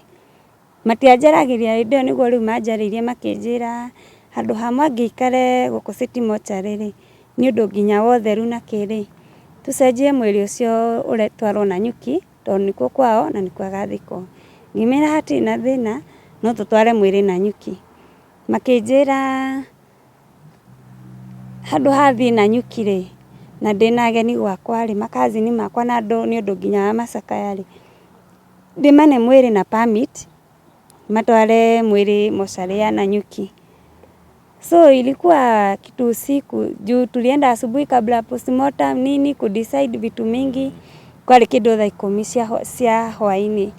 Matianjaragĩria hĩndĩ ĩyo nĩguo rĩu manjarĩirie makĩnjĩra handũ ha Mwangi aikare gũkũ City Mortuary rĩ, nĩ ũndũ nginya wa ũtheru na kĩ rĩ, tũcenjie mwĩrĩ ũcio ũtwarwo Nanyuki tondũ nĩkuo kwao na nĩkuo agathikwo. Ngĩmera hatirĩ na thĩna no tũtware mwĩrĩ Nanyuki. Makĩnjĩra handũ ha thiĩ Nanyuki rĩ, na ndĩna ageni gwakwa rĩ, makazini makwa na andũ nĩ ũndũ nginya wa macakaya rĩ, ndĩmane mwĩrĩ na permit matware mwĩrĩ mocarĩ ya Nanyuki. So ilikuwa kitu usiku juu tulienda asubuhi kabla postmortem nini kudecide vitu mingi, kwarĩ kĩndũ thaa 10 cia hwainĩ.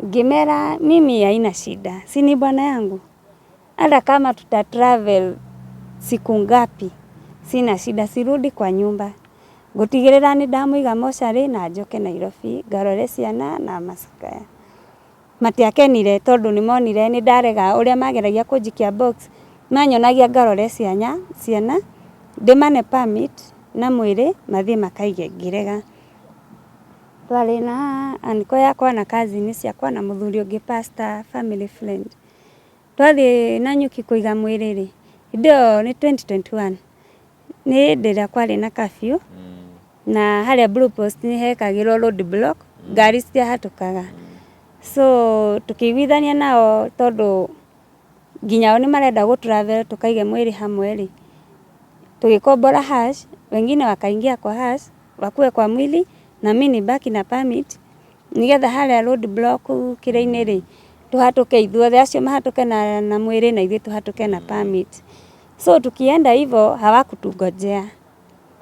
Ngĩmera mimi haina shida, si ni bwana yangu, hata kama tuta travel siku ngapi sina shida, sirudi kwa nyumba, ngũtigĩrĩra nĩ ndamũiga mocarĩ na njoke Nairobi ngarore ciana na macakaya. Matiakenire tondũ nĩ monire nĩ ndarega ũrĩa mageragia kũnjikia box, manyonagia ngarore ciana ndĩmane permit na mwĩrĩ mathiĩ makaige, ngĩrega. Twarĩ na uncle yakwa na cousin ciakwa na mũthuri ũngĩ pastor family friend. Twathiĩ Nanyuki kũiga mwĩrĩ rĩ, hĩndĩ ĩyo nĩ 2021, nĩ hĩndĩ ĩrĩa kwarĩ na curfew na harĩa Blue Post nĩ hekagĩrwo road block, ngari citiahatũkaga. So tũkĩiguithania nao tondũ nginya o nĩ marenda gũ travel tũkaige mwĩrĩ hamwe rĩ, tũgĩkombora hearse, wengine wakaingia kwa hearse wakuwe kwa mwili na mimi nibaki na permit nĩgetha harĩa road block kĩrĩa-inĩ rĩ, tũhatũke ithuothe, acio mahatũke na mwĩrĩ na ithuĩ tũhatũke na permit. So tukienda hivyo hawakutungojea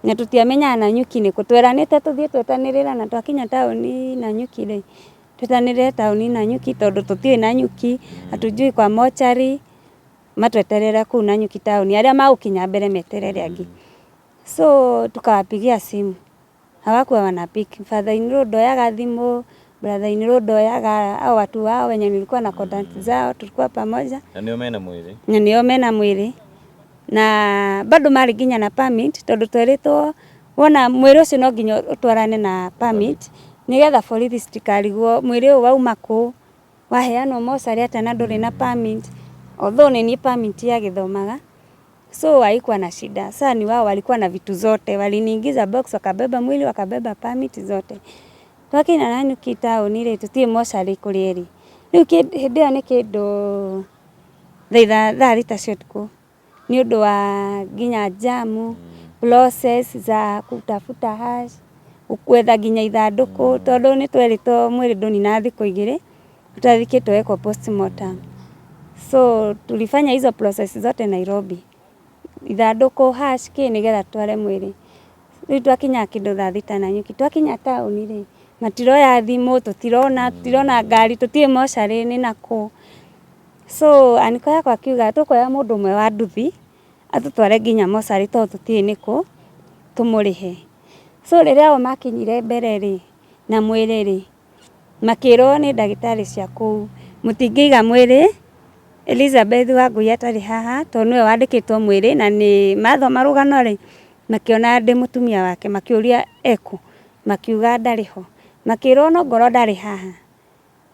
na tũtiamenyaga Nanyuki nĩkũ, tweranĩte tũthiĩ twetanĩrĩra na twakinya taũni Nanyuki rĩ, twetanĩrĩre taũni Nanyuki tondũ tũtiũĩ Nanyuki, hatujui kwa mochari, matweterere kũu Nanyuki taũni, arĩa magũkinya mbere meterere angĩ. So tukawapigia simu hawakuwa wanapick. Father in law ndoyaga thimũ, brother in law ndoyaga, hao watu wao wenye nilikuwa na contact zao tulikuwa pamoja. Na nĩo mena mwĩrĩ? Na nĩo mena mwĩrĩ na bado marĩ nginya na permit tondũ twerĩtwo wona mwĩrĩ ũcio no nginya ũtwarane na permit nĩgetha borithi citikarigwo mwĩrĩ ũyũ wauma kũ, waheanwo mocarĩ atĩa na ndũrĩ na permit, although nĩ niĩ permit yagĩthomaga, so haikuwa na shida. Sasa ni wao walikuwa na vitu zote, waliniingiza box wakabeba mwili wakabeba permit zote. Twakinya Nanyuki taũni rĩ, tũtiũĩ mocarĩ kũrĩa ĩrĩ. Rĩu hĩndĩ ĩyo nĩ kĩndũ thaa 6 cia ũtukũ nĩ ũndũ wa nginya jamu, process za kutafuta hearse, gwetha nginya ithandũkũ tondũ nĩ twerĩtwo mwĩrĩ ndũninaga thikũ 2 ũtathikĩtwo wekwo postmortem. So tulifanya hizo process zote Nairobi, ithandũkũ, hearse, kĩ nĩgetha tũtware mwĩrĩ. Rĩu twakinya kĩndũ thaa 6 Nanyuki, twakinya taũni rĩ, matiroya thimũ, tũtirona, tũtirona ngari, tũtiũĩ mocarĩ nĩ nakũ. So uncle yakwa akiuga tũkuoya mũndũ ũmwe wa nduthi atũtware nginya mocarĩ tondũ tũtiũĩ nĩkũ, tũmũrĩhe. So rĩrĩa o makinyire mbere rĩ, na mwĩrĩ rĩ, makĩrwo nĩ ndagĩtarĩ cia kũu mũtingĩiga mwĩrĩ Elizabeth Wangui atarĩ haha tondũ nĩwe wandĩkĩtwo mwĩrĩ na nĩ mathoma rũgano rĩ, makĩona ndĩ mũtumia wake, makĩũria ekũ, makiuga ndarĩ ho, makĩrwo no ngorwo ndarĩ haha,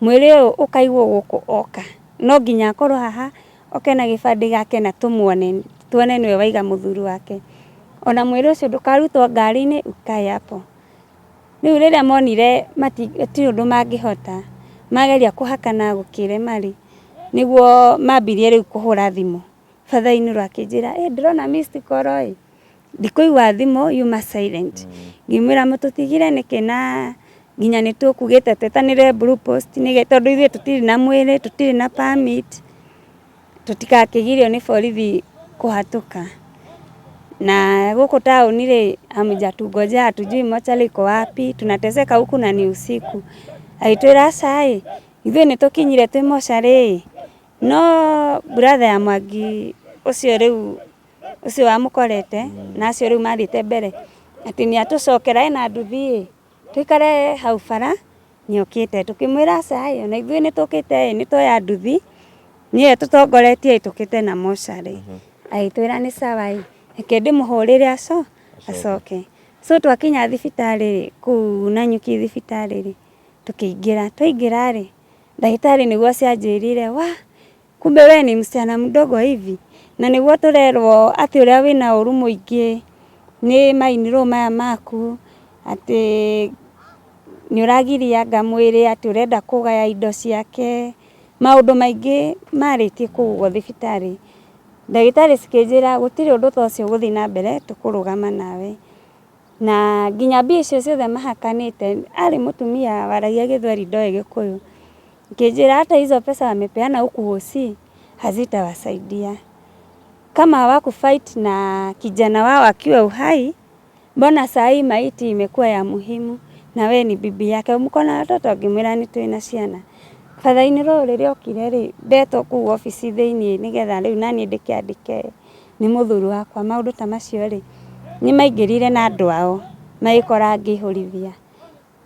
mwĩrĩ ũyũ ũkaigwo gũkũ oka, no nginya akorwo haha oke na gĩbandĩ gĩake na tũmuone, tuone nĩwe waiga mũthuri wake. Ona mwĩrĩ ũcio ndũkarutwo ngari-inĩ ukae hapo. Rĩu rĩrĩa monire matirĩ ũndũ mangĩhota, mageria kũhakana gũkĩrema rĩ, nĩguo mambirie rĩu kũhũra thimũ. Father in law akĩnjĩra ĩ ndĩrona missed call ĩ, ndikũigua thimũ yuma silent. Ngĩmwĩra mũtũtigire nĩkĩ na nginya nĩ tũkugĩte twetanĩre Blue Post tondũ ithuĩ tũtirĩ na mwĩrĩ, tũtirĩ na permit, tũtigakĩgirio nĩ borithi kũhatũka. Na gũkũ taũni rĩ, hamjatungojea, hatujui mochari iko wapi, tunateseka huku na ni usiku. Agĩtwĩra aca ĩ, ithuĩ nĩ tũkinyire twĩ mocarĩ ĩ, no brother ya Mwangi ũcio rĩu ũcio wamũkorete na acio rĩu mathiĩte mbere atĩ nĩ atũcokera ena nduthi ĩ, tũikare hau bara nĩokĩte. Tũkĩmwĩra aca ĩ, ona ithuĩ nĩ tũkĩte ĩ, nĩ tuoya nduthi nĩyo ĩtũtongoretie ĩtũkĩte na mocarĩ. Agĩtwĩra nĩ sawa ĩ, reke ndĩmũhũrĩre acoke. So twakinya thibitarĩ rĩ, kũu Nanyuki thibitarĩ rĩ, tũkĩingĩra, twaingĩra rĩ, ndagĩtarĩ nĩguo cianjĩrire wa kumbe we ni msichana mdogo hivi, na nĩguo tũrerwo atĩ ũrĩa wĩna ũru mũingĩ nĩ mainirũ maya maku, atĩ nĩ ũragirianga mwĩrĩ, atĩ ũrenda kũgaya indo ciake, maũndũ maingĩ marĩtie kũu ũguo thibitarĩ. Ndagĩtarĩ cikĩnjĩra gũtirĩ ũndũ ta ũcio ũgũthiĩ na mbere, tũkũrũgama nawe. Na nginya mbia icio ciothe mahakanĩte, arĩ mũtumia waragia gĩthweri ndoĩ gĩkũyũ. Akĩnjĩra hata hizo pesa wamepeana huku hosi hazitawasaidia. Kama hawakufight na kijana wao akiwa uhai, mbona saa hii maiti imekuwa ya muhimu na we ni bibi yake, mko na watoto? Ngĩmwĩra nĩ twĩna ciana. Father-in-law rĩrĩa okire rĩ, ndetwo kũu obici thĩiniĩ nĩgetha rĩu naniĩ ndĩkĩandĩke nĩ mũthuri wakwa, maũndũ ta macio rĩ, nĩ maingĩrire na andũ ao magĩkora ngĩihũrithia.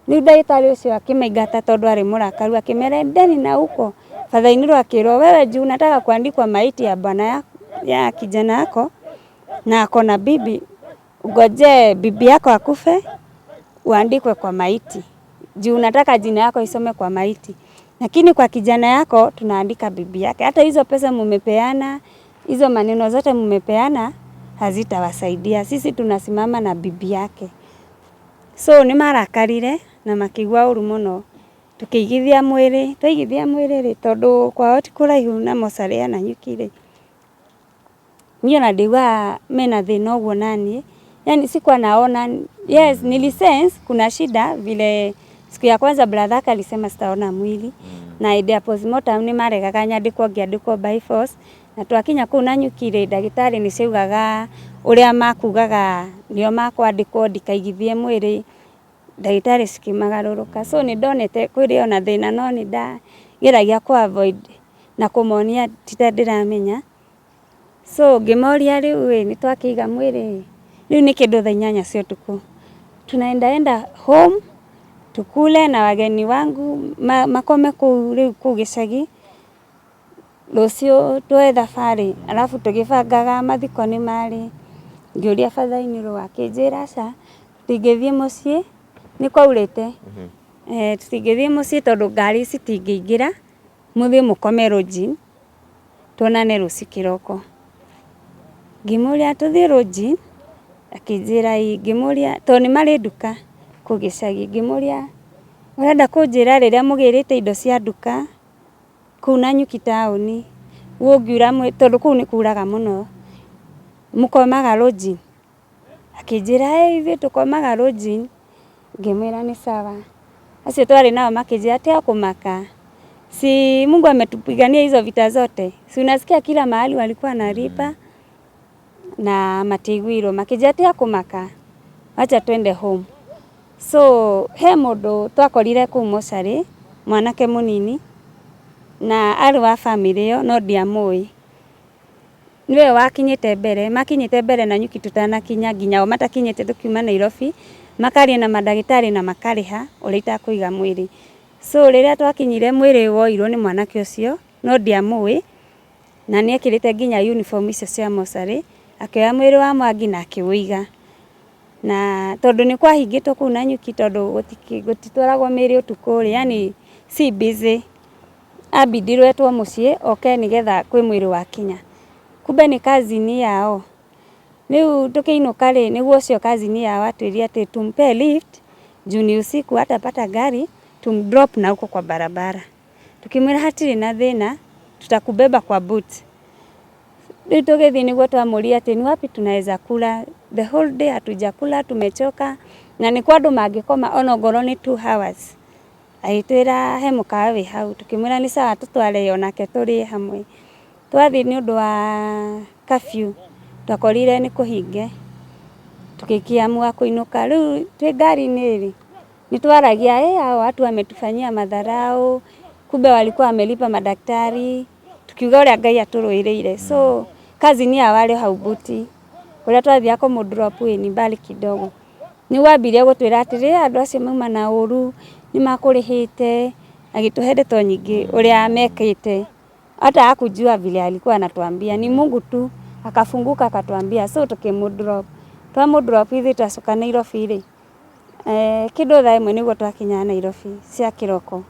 Rĩu ndagĩtarĩ ũcio akĩmaingata tondũ arĩ mũrakaru, akĩmera endeni na huko. Father-in-law akĩrwo wewe juu unataka kuandikwa maiti ya bwana ya kijana yako na ako na bibi, ungojee bibi yako akufe uandikwe kwa maiti juu unataka jina yako isome kwa maiti, lakini kwa kijana yako tunaandika bibi yake. Hata hizo pesa mumepeana, hizo maneno zote mumepeana hazitawasaidia. Sisi tunasimama na bibi yake. So nĩ marakarire na makĩigua ũru mũno. Tũkĩigithia mwĩrĩ, twaigithia mwĩrĩ rĩ, tondũ kwao ti kũraihu na mocarĩ ya Nanyuki rĩ, niĩ ona ndiguaga mena thĩna ũguo naniĩ, yani sikuwa naona, yes nilisense kuna shida vile siku ya kwanza brother yake alisema sitaona mwili na hĩndĩ ya postmortem nĩ maregaga nyandĩkwo ngĩandĩkwo by force, na twakinya kũu Nanyuki rĩ, ndagĩtarĩ nĩ ciaugaga ũrĩa makugaga nĩo makwandĩkwo ndikaigithie mwĩrĩ, ndagĩtarĩ cikĩmagarũrũka. So nĩ ndonete kwĩrĩ ona thĩna no nĩ ndageragia kũ avoid na kũmonia ti ta ndĩramenya. So ngĩmoria rĩu ĩ, nĩ twakĩiga mwĩrĩ ĩ, rĩu nĩ kĩndũ thaa 8 cia ũtukũ, tunaendaenda home tukule na wageni wangu makome kũu rĩu kũu gĩcagi, rũciũ tuoe thabarĩ, alafu tũgĩbangaga mathiko nĩ marĩ, ngĩũria father-in-law akĩnjĩra aca, tũtingĩthiĩ mũciĩ, nĩ kwaurĩte, tũtingĩthiĩ mũciĩ tondũ ngari citingĩingĩra, mũthiĩ mũkome lodging, tuonane rũciũ kĩroko. Ngĩmũria tũthiĩ lodging, akĩnjĩra ĩĩ, ngĩmũria tondũ nĩ marĩ nduka kũu gĩcagi, ngĩmũria ũrenda kũnjĩra rĩrĩa mũgĩrĩte indo cia nduka kũu Nanyuki taũni, gũngiura tondũ kũu nĩ kuraga mũno, mũkomaga lodging? Akĩnjĩra ĩĩ ithuĩ tũkomaga lodging. Ngĩmwĩra nĩ sawa. Acio twarĩ nao makĩnjĩra tiga kũmaka, si Mungu ametupigania hizo vita zote, si unasikia kila mahali walikuwa wanalipa na matiaiguirwo, makĩnjĩra tiga kũmaka, wacha twende home. So he mũndũ twakorire kũu mocarĩ, mwanake mũnini na arĩ wa bamĩrĩ ĩyo no ndiamũĩ. Nĩwe wakinyĩte mbere, makinyĩte mbere Nanyuki tũtanakinya nginya o matakinyĩte tũkiuma Nairobi, makaria na mandagĩtarĩ na makarĩha ũrĩa itakũiga mwĩrĩ. So rĩrĩa twakinyire mwĩrĩ woirwo nĩ mwanake ũcio no ndiamũĩ na nĩ ekĩrĩte nginya uniform icio cia mocarĩ, akĩoya mwĩrĩ wa Mwangi na akĩũiga. Na tondũ nĩ kwahingĩtwo kũu Nanyuki tondũ gũtitwaragwo mĩĩrĩ ũtukũ rĩ, yani si busy, ambindirwo etwo mũciĩ oke nĩgetha kwĩ mwĩrĩ wakinya. Kumbe nĩ cousin yao. Rĩu tũkĩinũka rĩ, nĩguo ũcio cousin yao atwĩrire atĩ tumpe lift juu ni usiku hatapata gari, tumdrop na huko kwa barabara. Tukimwĩra hatirĩ na thĩna, tutakubeba kwa boot. Rĩu tũgĩthiĩ nĩguo twamũria atĩ ni wapi tunaweza kula, the whole day hatujakula, tumechoka na nĩ kwa andũ mangĩkoma ona ongorwo nĩ 2 hours. Agĩtwĩra he mũkawa wĩ hau, tũkĩmwĩra nĩ sawa tũtware onake tũrĩe hamwe. Twathiĩ nĩ ũndũ wa curfew, Twakorire nĩ kũhinge, tũgĩkĩamua kũinũka. Rĩu twĩ ngari-inĩ rĩ, nĩ twaragia, ĩ hao watu wametufanyia madharau, kumbe walikuwa wamelipa madaktari, tukiuga ũrĩa Ngai atũrũĩrĩire. So cousin yao arĩ o hau Mbuti, kũrĩa twathiaga kũmũ drop ĩ ni mbali kidogo. Nĩ wambirie gũtwĩra atĩrĩ, andũ acio mauma na ũru, nĩ makũrĩhĩte, agĩtũhe ndeto nyingĩ ũrĩa mekĩte. Hata hakujua vile alikuwa anatuambia, ni Mungu tu akafunguka akatuambia, so tukimudrop. Twamudrop ithuĩ twacoka Nairobi rĩ, kĩndũ thaa 1 nĩguo twakinya Nairobi cia kĩroko.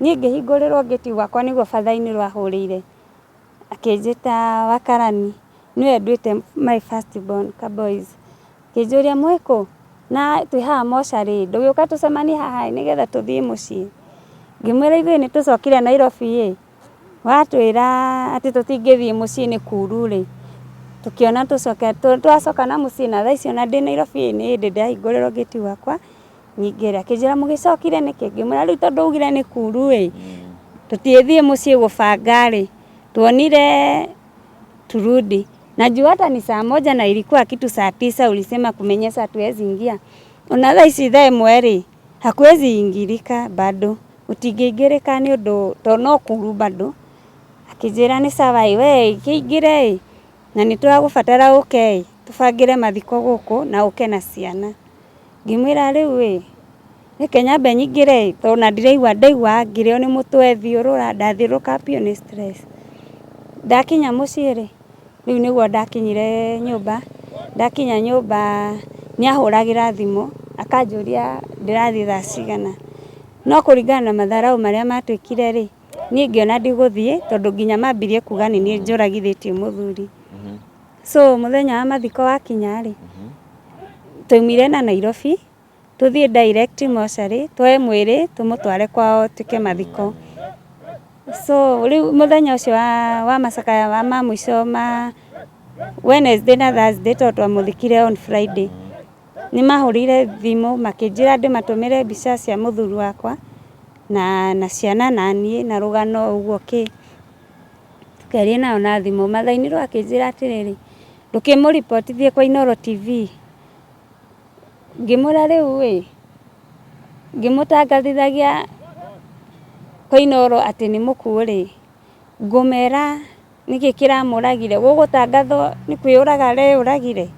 Niĩ ngĩhingũrĩrwo ngĩti gwakwa nĩguo batha-inĩ rwahũrĩire, akĩnjĩta wakarani, nĩwe nduĩte my first born ka boys. Akĩnjũria mwĩ kũ? Na twĩ haha mocarĩ, ndũgĩũka tũcemanie haha nĩgetha tũthiĩ mũciĩ. Ngĩmwĩra ithuĩ nĩ tũcokire Nairobi ĩ, watwĩra atĩ tũtingĩthiĩ mũciĩ nĩ kuru rĩ, tũkĩona tũcoke, twacoka na mũciĩ na thaa ici ona ndĩ Nairobi nĩ hĩndĩ ndahingũrĩrwo ngĩti gwakwa nyingĩre. Akĩnjĩra mũgĩcokire nĩkĩ? Ngĩmwĩra rĩu tondũ augire nĩ kuru ĩ, tũtingĩthiĩ mũciĩ gũbanga rĩ, tuonire turudi. Na juu hata ni saa 1 na ilikuwa kitu saa 9 ulisema kumenyesha hatuwezi ingia. Ona thaa ici thaa 1 rĩ, hakuwezi ingirika bado, gũtingĩingĩrĩka nĩ ũndũ tondũ no kuru bado. Akĩnjĩra nĩ sawa ĩ, we kĩingĩre ĩ, na nĩ tũragũbatara ũke ĩ, tũbangĩre mathiko gũkũ na ũke na ciana. Ngĩmwĩra rĩu ĩ, reke nyambe nyingĩre ĩ, tondũ ona ndiraigua ndaigua ngĩrĩo nĩ mũtwe thiũrũra, ndathiũrũrũka biũ nĩ stress. Ndakinya mũciĩ rĩ, rĩu nĩguo ndakinyire nyũmba, ndakinya nyũmba nĩ ahũragĩra thimũ akanjũria ndĩrathiĩ thaa cigana. No kũringana na madharau marĩa matwĩkire rĩ, niĩ ngĩona ndigũthiĩ tondũ nginya mambirie kuga nĩ niĩ njũragithĩtie mũthuri. So mũthenya wa mathiko wakinya rĩ, twaumire na Nairobi, tũthiĩ direct mocarĩ, tuoe mwĩrĩ tũmũtware kwao twĩke mathiko. So rĩu mũthenya ũcio wa macakaya ma mũico ma Wednesday na Thursday tondũ twamũthikire on Friday, nĩ mahũrire thimũ makĩnjĩra ndĩmatũmĩre mbica cia mũthuri wakwa na ciana na niĩ na rũgano ũguo kĩ. Tũkĩaria nao na thimũ, Mathai-inĩ akĩnjĩra atĩrĩrĩ, ndũkĩmũribotithie kwa Inooro TV. Ngĩmwĩra rĩu ĩ, ngĩmũtangathithagia kwa Inooro atĩ nĩ mũkuũ rĩ, ngũmera nĩkĩ kĩramũragire, gũgũtangathwo nĩ kwĩyũraga areyũragire?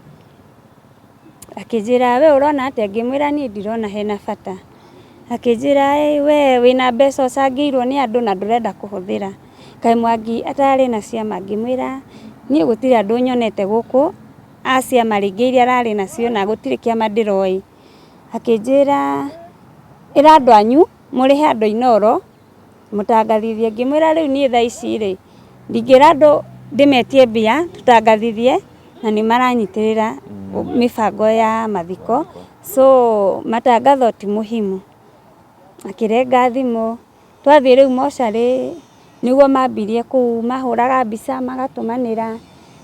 Akĩnjĩra we ũrona atĩa? Ngĩmwĩra niĩ ndirona hena bata. Akĩnjĩra we wĩna mbeca ũcangĩirwo nĩ andũ na ndũrenda kũhũthĩra. Kaĩ Mwangi atarĩ na ciama? Ngĩmwĩra niĩ gũtirĩ andũ nyonete gũkũ a ciama rĩngĩ iria ararĩ nacio na gũtirĩ kĩama ndĩroĩ. Akĩnjĩra ĩra andũ anyu mũrĩhe andũ a Inooro mũtangathithie. Ngĩmwĩra rĩu niĩ thaa ici rĩ, ndingĩra andũ ndĩmetie mbia tũtangathithie na nĩ maranyitĩrĩra mĩbango ya mathiko, so matangatho ti muhimu. Akĩrenga thimũ, twathiĩ rĩu mocarĩ nĩguo mambirie kũu mahũraga mbica magatũmanĩra,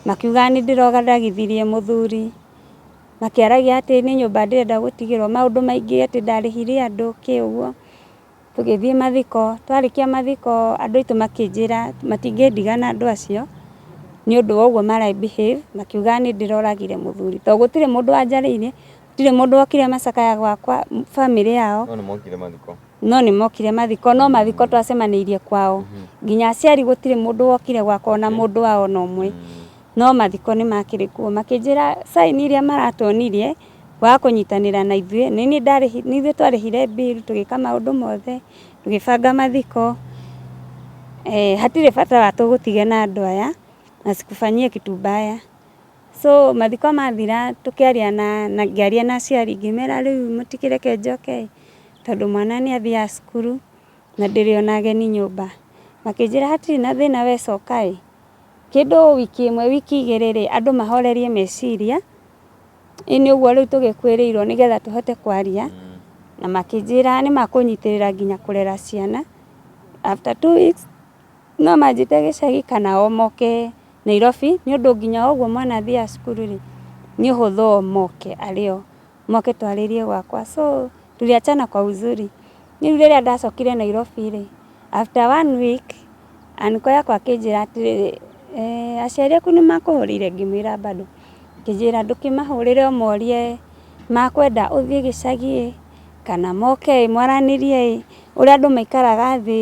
makiugaga nĩ ndĩroragithirie mũthuri, makĩaragia atĩ nĩ nyũmba ndĩrenda gũtigĩrwo, maũndũ maingĩ atĩ ndarĩhire andũ kĩ ũguo. Tũgĩthiĩ mathiko, twarĩkia mathiko andũ aitũ makĩnjĩra matingĩndiga na andũ acio nĩ ũndũ wa ũguo mara behave, makiugaga nĩ ndĩroragire mũthuri tondũ gũtirĩ mũndũ wanjarĩirie, gũtirĩ mũndũ wokire macakaya gwakwa bamĩrĩ yao. No nĩ mokire mathiko. No nĩ mokire mathiko, no mathiko twacemanĩirie kwao. Nginya aciari gũtirĩ mũndũ wokire gwakwa ona mũndũ wao ona ũmwe. No mathiko nĩ makĩrĩ kuo. Makĩnjĩra sign iria maratuonirie kwaga kũnyitanĩra na ithuĩ, nĩ niĩ ndarĩhire, nĩ ithuĩ twarĩhire bill tũgĩka maũndũ mothe, tũgĩbanga mathiko, hatirĩ bata wa tũgũtige na andũ aya na sikufanyie kitu mbaya. So mathiko mathira tũkĩaria na ngĩaria na aciari ngĩmera rĩu mũtikĩreke njoke ĩ, tondũ mwana nĩ athiaga cukuru na ndĩrĩ ona ageni nyũmba. Makĩnjĩra hatirĩ na thĩna we coka ĩ, kĩndũ wiki 1 wiki 2 rĩ, andũ mahorerie meciria, ĩ nĩ ũguo rĩu tũgĩkuĩrĩirwo nĩgetha tũhote kwaria, na makĩnjĩra nĩ makũnyitĩrĩra nginya kũrera ciana. After 2 weeks no manjĩte gĩcagi kana o moke Nairobi, nĩ ũndũ nginya ũguo mwana athiaga cukuru rĩ, nĩ ũhũthũ o moke arĩ o, moke twarĩrie gwakwa. So tuliachana kwa uzuri. Rĩu rĩrĩa ndacokire Nairobi rĩ, after 1 week anko yakwa akĩnjĩra atĩrĩrĩ, aciari aku nĩ makũhũrĩire? Ngĩmwĩra bado. Akĩnjĩra ndũkĩmahũrĩre ũmorie makwenda ũthiĩ gĩcagi ĩ kana moke ĩ mwaranĩrie ĩ ũrĩa andũ maikaraga thĩ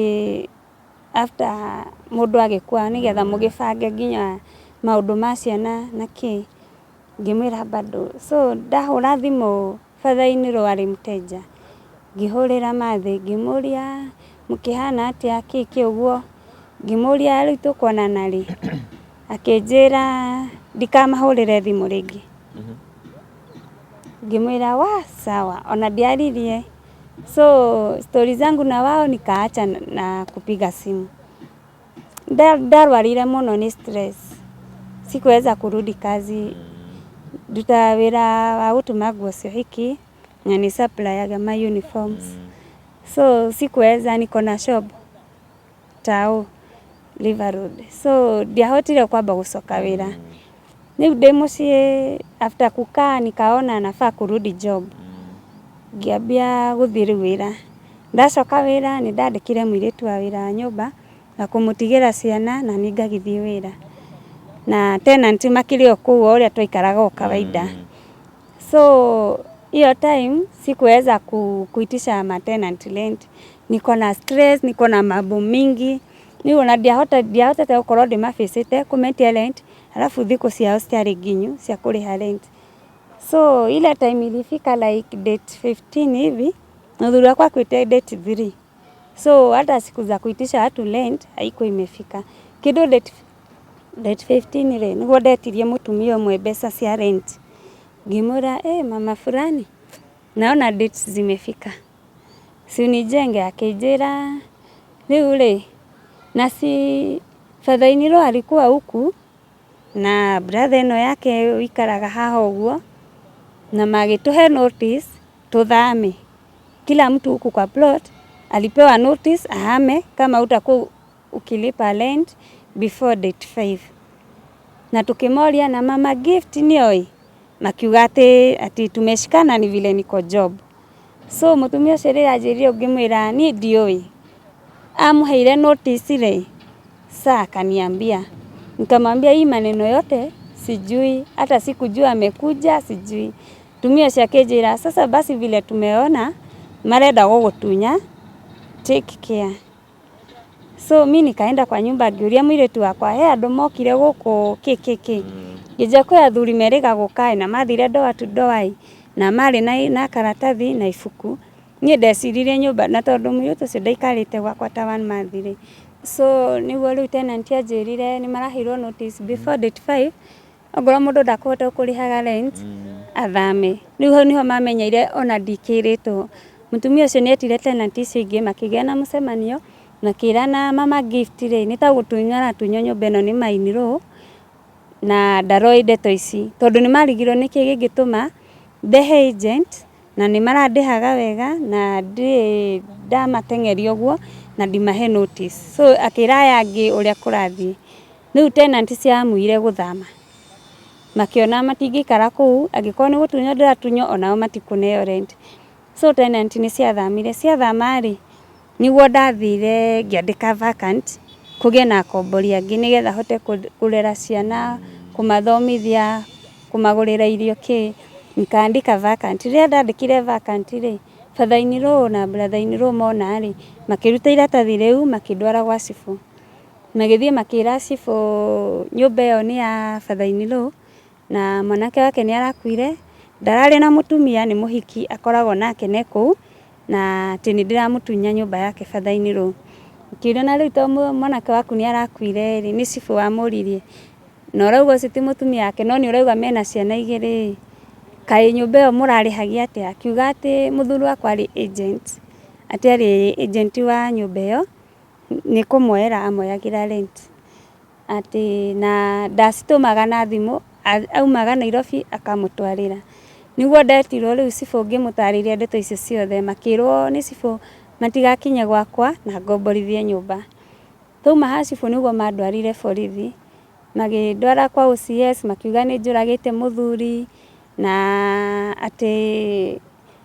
after mũndũ agĩkua nĩgetha mũgĩbange nginya maũndũ ma ciana na kĩ. Ngĩmwĩra bado. So ndahũra thimũ father-in-law arĩ mteja, ngĩhũrĩra Mathe ngĩmũria mũkĩhana atĩa kĩ kĩ ũguo, ngĩmũria rĩu tũkuonana rĩ, akĩnjĩra ndikamahũrĩre thimũ rĩngĩ. Ngĩmwĩra wa sawa, ona ndiaririe. So stori zangu na wao nikaacha na kupiga simu. Ndarwarire mũno nĩ stress, sikuweza kurudi kazi. Ndutaga wĩra wa gũtuma nguo cia ũhiki na nĩ supplyaga ma uniforms. So sikuweza, niko na shop tao River Road. So ndiahotire kwamba gũcoka wĩra. Rĩu ndĩ mũciĩ after kukaa nikaona nafaa kurudi job. Ngĩambia gũthiĩ rĩu wĩra. Ndacoka wĩra nĩ ndandĩkire mũirĩtu wa wĩra wa nyũmba na kũmũtigĩra ciana na niĩ ngagĩthiĩ wĩra. Na tenant makĩrĩ o kũu o ũrĩa twaikaraga o kawaida. So hiyo time sikuweza kuitisha ma tenant rent. Niko na stress, niko na mambo mingi. Rĩu ona ndiahotete gũkorwo ndĩmabĩcĩte kũmetia rent, alafu thikũ ciao citiarĩ nginyu cia kũrĩha rent. So ile time ilifika like date 15 hivi, mũthuri wakwa akuĩte date 3. So hata siku za kuitisha watu rent haikuwa imefika. Kĩndũ date 15 rĩ, nĩguo ndetirie mũtumia ũmwe mbeca cia rent. Ngĩmwĩra eh, mama fulani, naona dates zimefika, si unijenge. Akĩnjĩra rĩu rĩ, na si father-in-law alikuwa huku na brother ĩno yake ũikaraga haha ũguo, na magĩtũhe notice tũthame. Kila mtu huku kwa plot alipewa notice ahame kama utakuwa ukilipa rent before date 5. Na tukimoria na mama Gift nĩoĩ, makiuga atĩ tumeshikana ni vile niko job. So mũtumia ũcio rĩrĩa anjĩrire ngĩmwĩra niĩ ndiũĩ, amũheire notice rĩ, saa akaniambia. Nikamwambia hii maneno yote sijui, hata sikujua amekuja sijui. Mũtumia ũcio akĩnjĩra sasa basi vile tumeona marenda gũgũtunya, take care. So mi nikaenda kwa nyumba ngĩũria mũirĩtu wakwa he andũ mokire gũkũ kĩ kĩ kĩ. Ngĩnjĩra kwĩ athuri merĩga gũka ĩ na mathire door to door ĩ na marĩ na karatathi na ibuku. Niĩ ndeciririe nyũmba na tondũ mũirĩtu ũcio ndaikarĩte gwakwa ta one month rĩ, so nĩguo rĩu tenant anjĩrire nĩ maraheirwo notice before date 5 ongorwo mũndũ ndakũhota kũrĩhaga rent athame. Rĩu hau nĩho mamenyeire ona ndikĩrĩtwo. Mũtumia ũcio nĩ etire tenant icio ingĩ makĩgĩa na mũcemanio makĩrana mama Gift rĩ nĩ ta gũtunywo aratunywo nyũmba ĩno nĩ ma-in-law na ndaroĩ ndeto ici tondũ nĩ marigirwo nĩkĩ gĩngĩtũma ndehe agent na nĩ marandĩhaga wega na ndirĩ ndamateng'eria ũguo na ndimahe notice. So akĩra aya angĩ ũrĩa kũrathiĩ. Rĩu tenant ciamuire gũthama makĩona matingĩikara kũu angĩkorwo nĩ gũtunywo ndĩratunywo onao matikũneo rent. So tenant nĩ ciathamire, ciathama rĩ nĩguo ndathire ngĩandĩka vacant kũgĩe na akombori angĩ nĩgetha hote kũrera ciana, kũmathomithia, kũmagũrĩra irio kĩ, nikaandika vacant. Rĩrĩa ndandĩkire vacant rĩ, father-in-law na brother-in-law mona rĩ, makĩruta iratathi rĩu makĩndwara gwa cibũ. Magĩthiĩ makĩra cibũ nyũmba ĩyo nĩ ya father-in-law na mwanake wake nĩ arakuire, ndararĩ na mũtumia nĩ mũhiki akoragwo nake me kũu na atĩ nĩ ndĩramũtunya nyũmba yake father-in-law. Ngĩũria na rĩu to mwanake waku nĩ arakuire rĩ, nĩ cibũ wamũririe na ũrauga ũcio ti mũtumia wake no nĩ ũrauga mena ciana igĩrĩ ĩ, kaĩ nyũmba ĩyo mũrarĩhagia atĩa? Akiuga atĩ mũthuri wakwa arĩ agent, atĩ arĩ agent wa nyũmba ĩyo nĩ kũmuoera amuoyagĩra rent. Atĩ na ndacitũmaga na thimũ, aumaga Nairobi akamũtwarĩra. Nĩguo ndetirwo rĩu cibũ ngĩmũtarĩria ndeto icio ciothe, makĩrwo nĩ cibũ matigakinye gwakwa na ngomborithie nyũmba. Twauma ha cibũ nĩguo mandwarire borithi, magĩndwara kwa OCS makiuga nĩ njũragĩte mũthuri na atĩ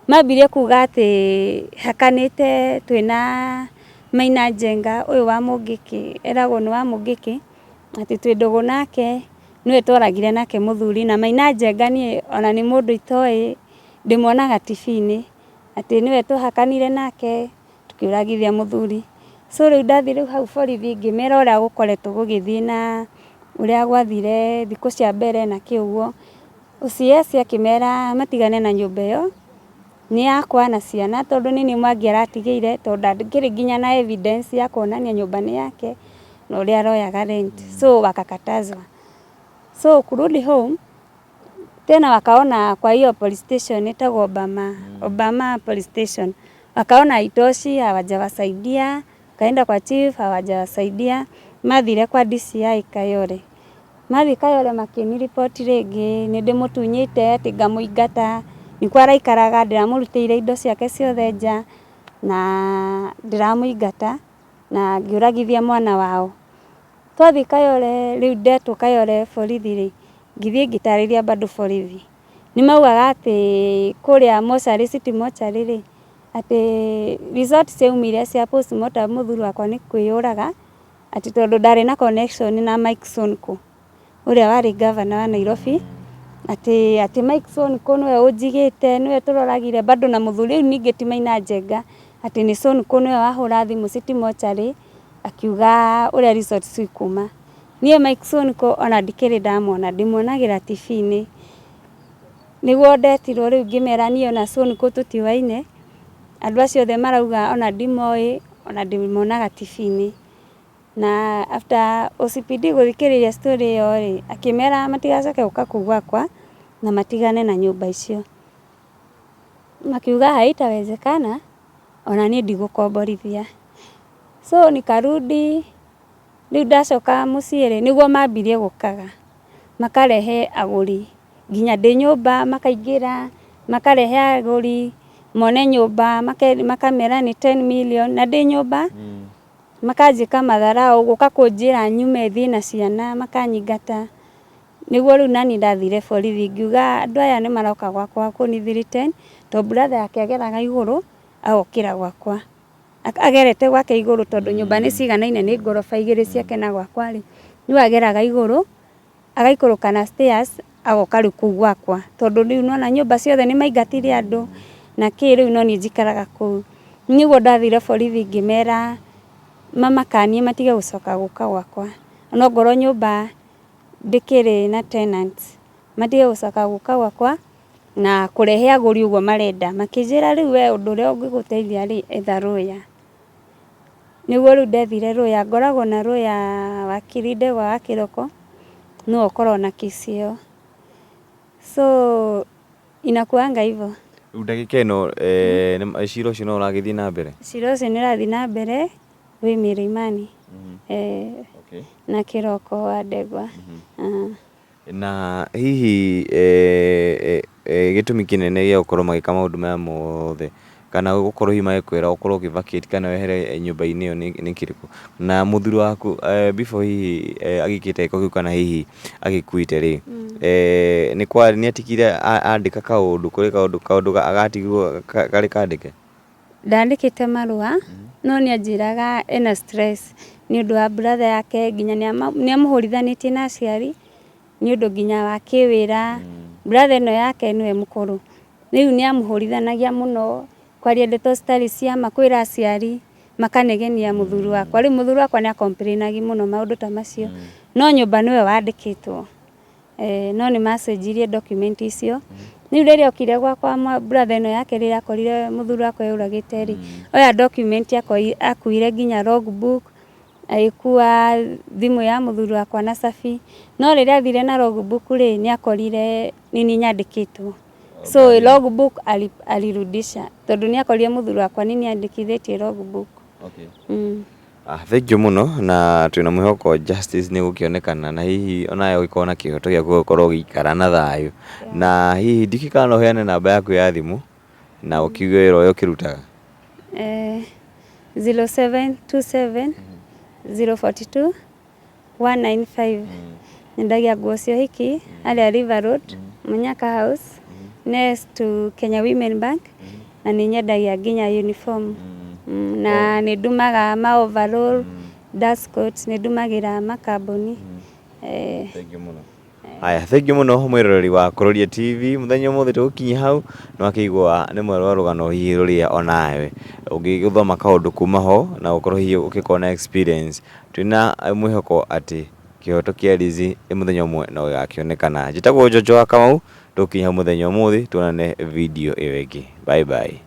mambirie kuga atĩ hakanĩte twĩna Maina Njenga ũyũ wa Mũngĩkĩ, eragwo nĩ wa Mũngĩkĩ, atĩ twĩ ndũgũ nake Nĩwe tworagire nake mũthuri na Maina Njenga niĩ ona nĩ mũndũ itoĩ, ndĩmuonaga TV-inĩ, atĩ nĩwe twahakanire nake tũkĩũragithia mũthuri. So rĩu ndathiĩ rĩu hau borithi ngĩmera ũrĩa gũkoretwo gũgĩthiĩ na ũrĩa gwathire thikũ cia mbere na kĩ ũguo. OCS akĩmera matigane na nyũmba ĩyo, nĩ yakwa na ciana tondũ nĩ niĩ Mwangi aratigĩire tondũ ndakĩrĩ nginya na evidence ya kuonania nyũmba nĩ yake na ũrĩa aroyaga rent, so wakakatazwa. So kurudi home tena wakaona kwa hiyo police station ĩtagwo Obama, Obama police station, wakaona haitoshi, hawajawasaidia, wakaenda kwa chief hawajawasaidia, mathire kwa DCI Kayole. Mathiĩ Kayole makĩniriboti rĩngĩ nĩ ndĩmũtunyĩte atĩ ngamũingata, nĩkuo araikaraga ndĩramũrutĩire indo ciake ciothe nja na ndĩramũingata na ngĩũragithia mwana wao. Twathiĩ Kayole rĩu ndetwo Kayole borithi rĩ, ngĩthiĩ ngĩtarĩria bado borithi. Nĩ maugaga atĩ kũrĩa mocarĩ City Mortuary rĩ, atĩ result ciaumire cia postmortem mũthuri wakwa nĩ kwĩyũraga, atĩ tondũ ndarĩ na connection na Mike Sonko ũrĩa warĩ ngavana wa Nairobi, atĩ Mike Sonko nĩwe ũnjigĩte, nĩwe tũroragire bado na mũthuri, rĩu ningĩ ti Maina Njenga, atĩ nĩ Sonko nĩwe wahũra thimũ City Mortuary akiuga ũrĩa result cikuma. Niĩ Mike Sonko ona ndikĩrĩ ndamwona, ndĩmuonagĩra TV-inĩ. Nĩguo ndetirwo rĩu ngĩmera niĩ ona Sonko tũtiũaine, andũ acio othe marauga ona ndimoĩ, ona ndĩmonaga TV-inĩ. Na after OCPD gũthikĩrĩria story ĩyo rĩ, akĩmera matigacoke gũka kũu gwakwa na matigane na nyũmba icio. Makiuga haitawezekana ona niĩ ndigũkomborithia. So nikarudi, rĩu ndacoka mũciĩ rĩ, nĩguo mambirie gũkaga, makarehe agũri nginya ndĩ nyũmba makaingĩra, makarehe agũri mone nyũmba, makamera nĩ 10 million na ndĩ nyũmba, makanjĩka madharau, gũka kũnjĩra nyume thiĩ na ciana, makanyingata. Nĩguo rĩu nani ndathire borithi ngiuga andũ aya nĩ maroka gwakwa kũni threaten, tondũ brother yake ageraga igũrũ agokĩra gwakwa. Agerete gwake igũrũ tondũ nyũmba nĩ ciganaine nĩ ngoroba igĩrĩ ciake na gwakwa rĩ, rĩu ageraga igũrũ agaikũrũka na stairs agoka rĩu kũu gwakwa, tondũ rĩu nĩwona nyũmba ciothe nĩ maingatire andũ na kĩ rĩu no niĩ njikaraga kũu. Nĩguo ndathire borithi ngĩmera mamakanie matige gũcoka gũka gwakwa, onongorwo nyũmba ndĩkĩrĩ na tenant, matige gũcoka gũka gwakwa na kũrehe agũri ũguo marenda. Makĩnjĩra rĩu we ũndũ ũrĩa ũngĩgũteithia rĩ, etha lawyer. Nĩguo rĩu ndethire lawyer, ngoragwo na lawyer wakiri Ndegwa wa Kĩroko, nĩwe ũkoragwo na kesi ĩyo. So inakuanga hivyo. Rĩu ndagĩka ĩno cira ũcio no ũragĩthiĩ na mbere? Cira ũcio nĩ ũrathiĩ na mbere wĩ Milimani na Kĩroko wa Ndegwa. Na hihi gĩtũmi kĩnene gĩa gũkorwo magĩka maũndũ maya mothe kana gũkorwo hihi magĩkwĩra ũkorwo ũkĩ vacate kana wehere nyũmba-inĩ ĩyo nĩ kĩrĩkũ? Na mũthuri waku before hihi agĩkĩte gĩko kĩu kana hihi agĩkuĩte rĩ, nĩ atigire andĩka kaũndũ, kũrĩ kaũndũ agatigirwo karĩ kandĩke? Ndandĩkĩte marũa no nĩ anjĩraga ena stress nĩ ũndũ wa brother yake, nginya nĩ amũhũrithanĩtie na aciari nĩ ũndũ nginya wa kĩwĩra. Brother ĩno yake nĩwe mũkũrũ, rĩu nĩ amũhũrithanagia mũno kwaria ndeto citarĩ cia ma kwĩra aciari makanegenia mũthuri wakwa. Rĩu mũthuri wakwa nĩ a complain agi mũno maũndũ ta macio, no nyũmba nĩwe wandĩkĩtwo, no nĩ macenjirie document icio. Rĩu rĩrĩa okire gwakwa brother ĩno yake rĩrĩa akorire mũthuri wakwa eyũragĩte rĩ, oya document akuire nginya logbook, agĩkua thimũ ya mũthuri wakwa na cabi, no rĩrĩa athire na logbook rĩ, nĩ akorire nĩ niĩ nyandĩkĩtwo. So logbook alirudisha tondũ nĩ akorire mũthuri wakwa nĩ niĩ andĩkithĩtie logbook. Thengiũ mũno na twĩna mwĩhoko justice nĩ gũkĩonekana na hihi onawe ũgĩkorwo na kĩhoto gĩaku gũkorwo ũgĩikara na thayũ. Na hihi ndikĩũĩ kana no ũheane namba yaku ya thimũ na ũkiuge wĩra ũrĩa ũkĩrutaga. 0727 042 195. Nyendagia nguo cia ũhiki harĩa River Road, Munyaka House, next to Kenya Women Bank, na nĩ nyendagia nginya uniform. Na nĩ ndumaga ma overall, dust coat, nĩ ndumagĩra makambuni. Thengiũ mũno. Haya, thengiũ mũno mwĩroreri wa Kuroria TV. Mũthenya ũmũthĩ tũgũkinyia hau, nĩ wakĩigua nĩ mwerũ wa rũgano hihi rũrĩa onawe ũngĩgĩthoma kaũndũ kuma ho na ũkorwo hihi ũgĩkorwo na experience. Twĩna mwĩhoko atĩ kĩhoto kĩa Lizzy mũthenya ũmwe no gĩgakĩonekana. Njĩtagwo Njonjo wa Kamau, tũgũkinyia hau mũthenya ũmũthĩ, tuonane video ĩyo ĩngĩ. Bye bye.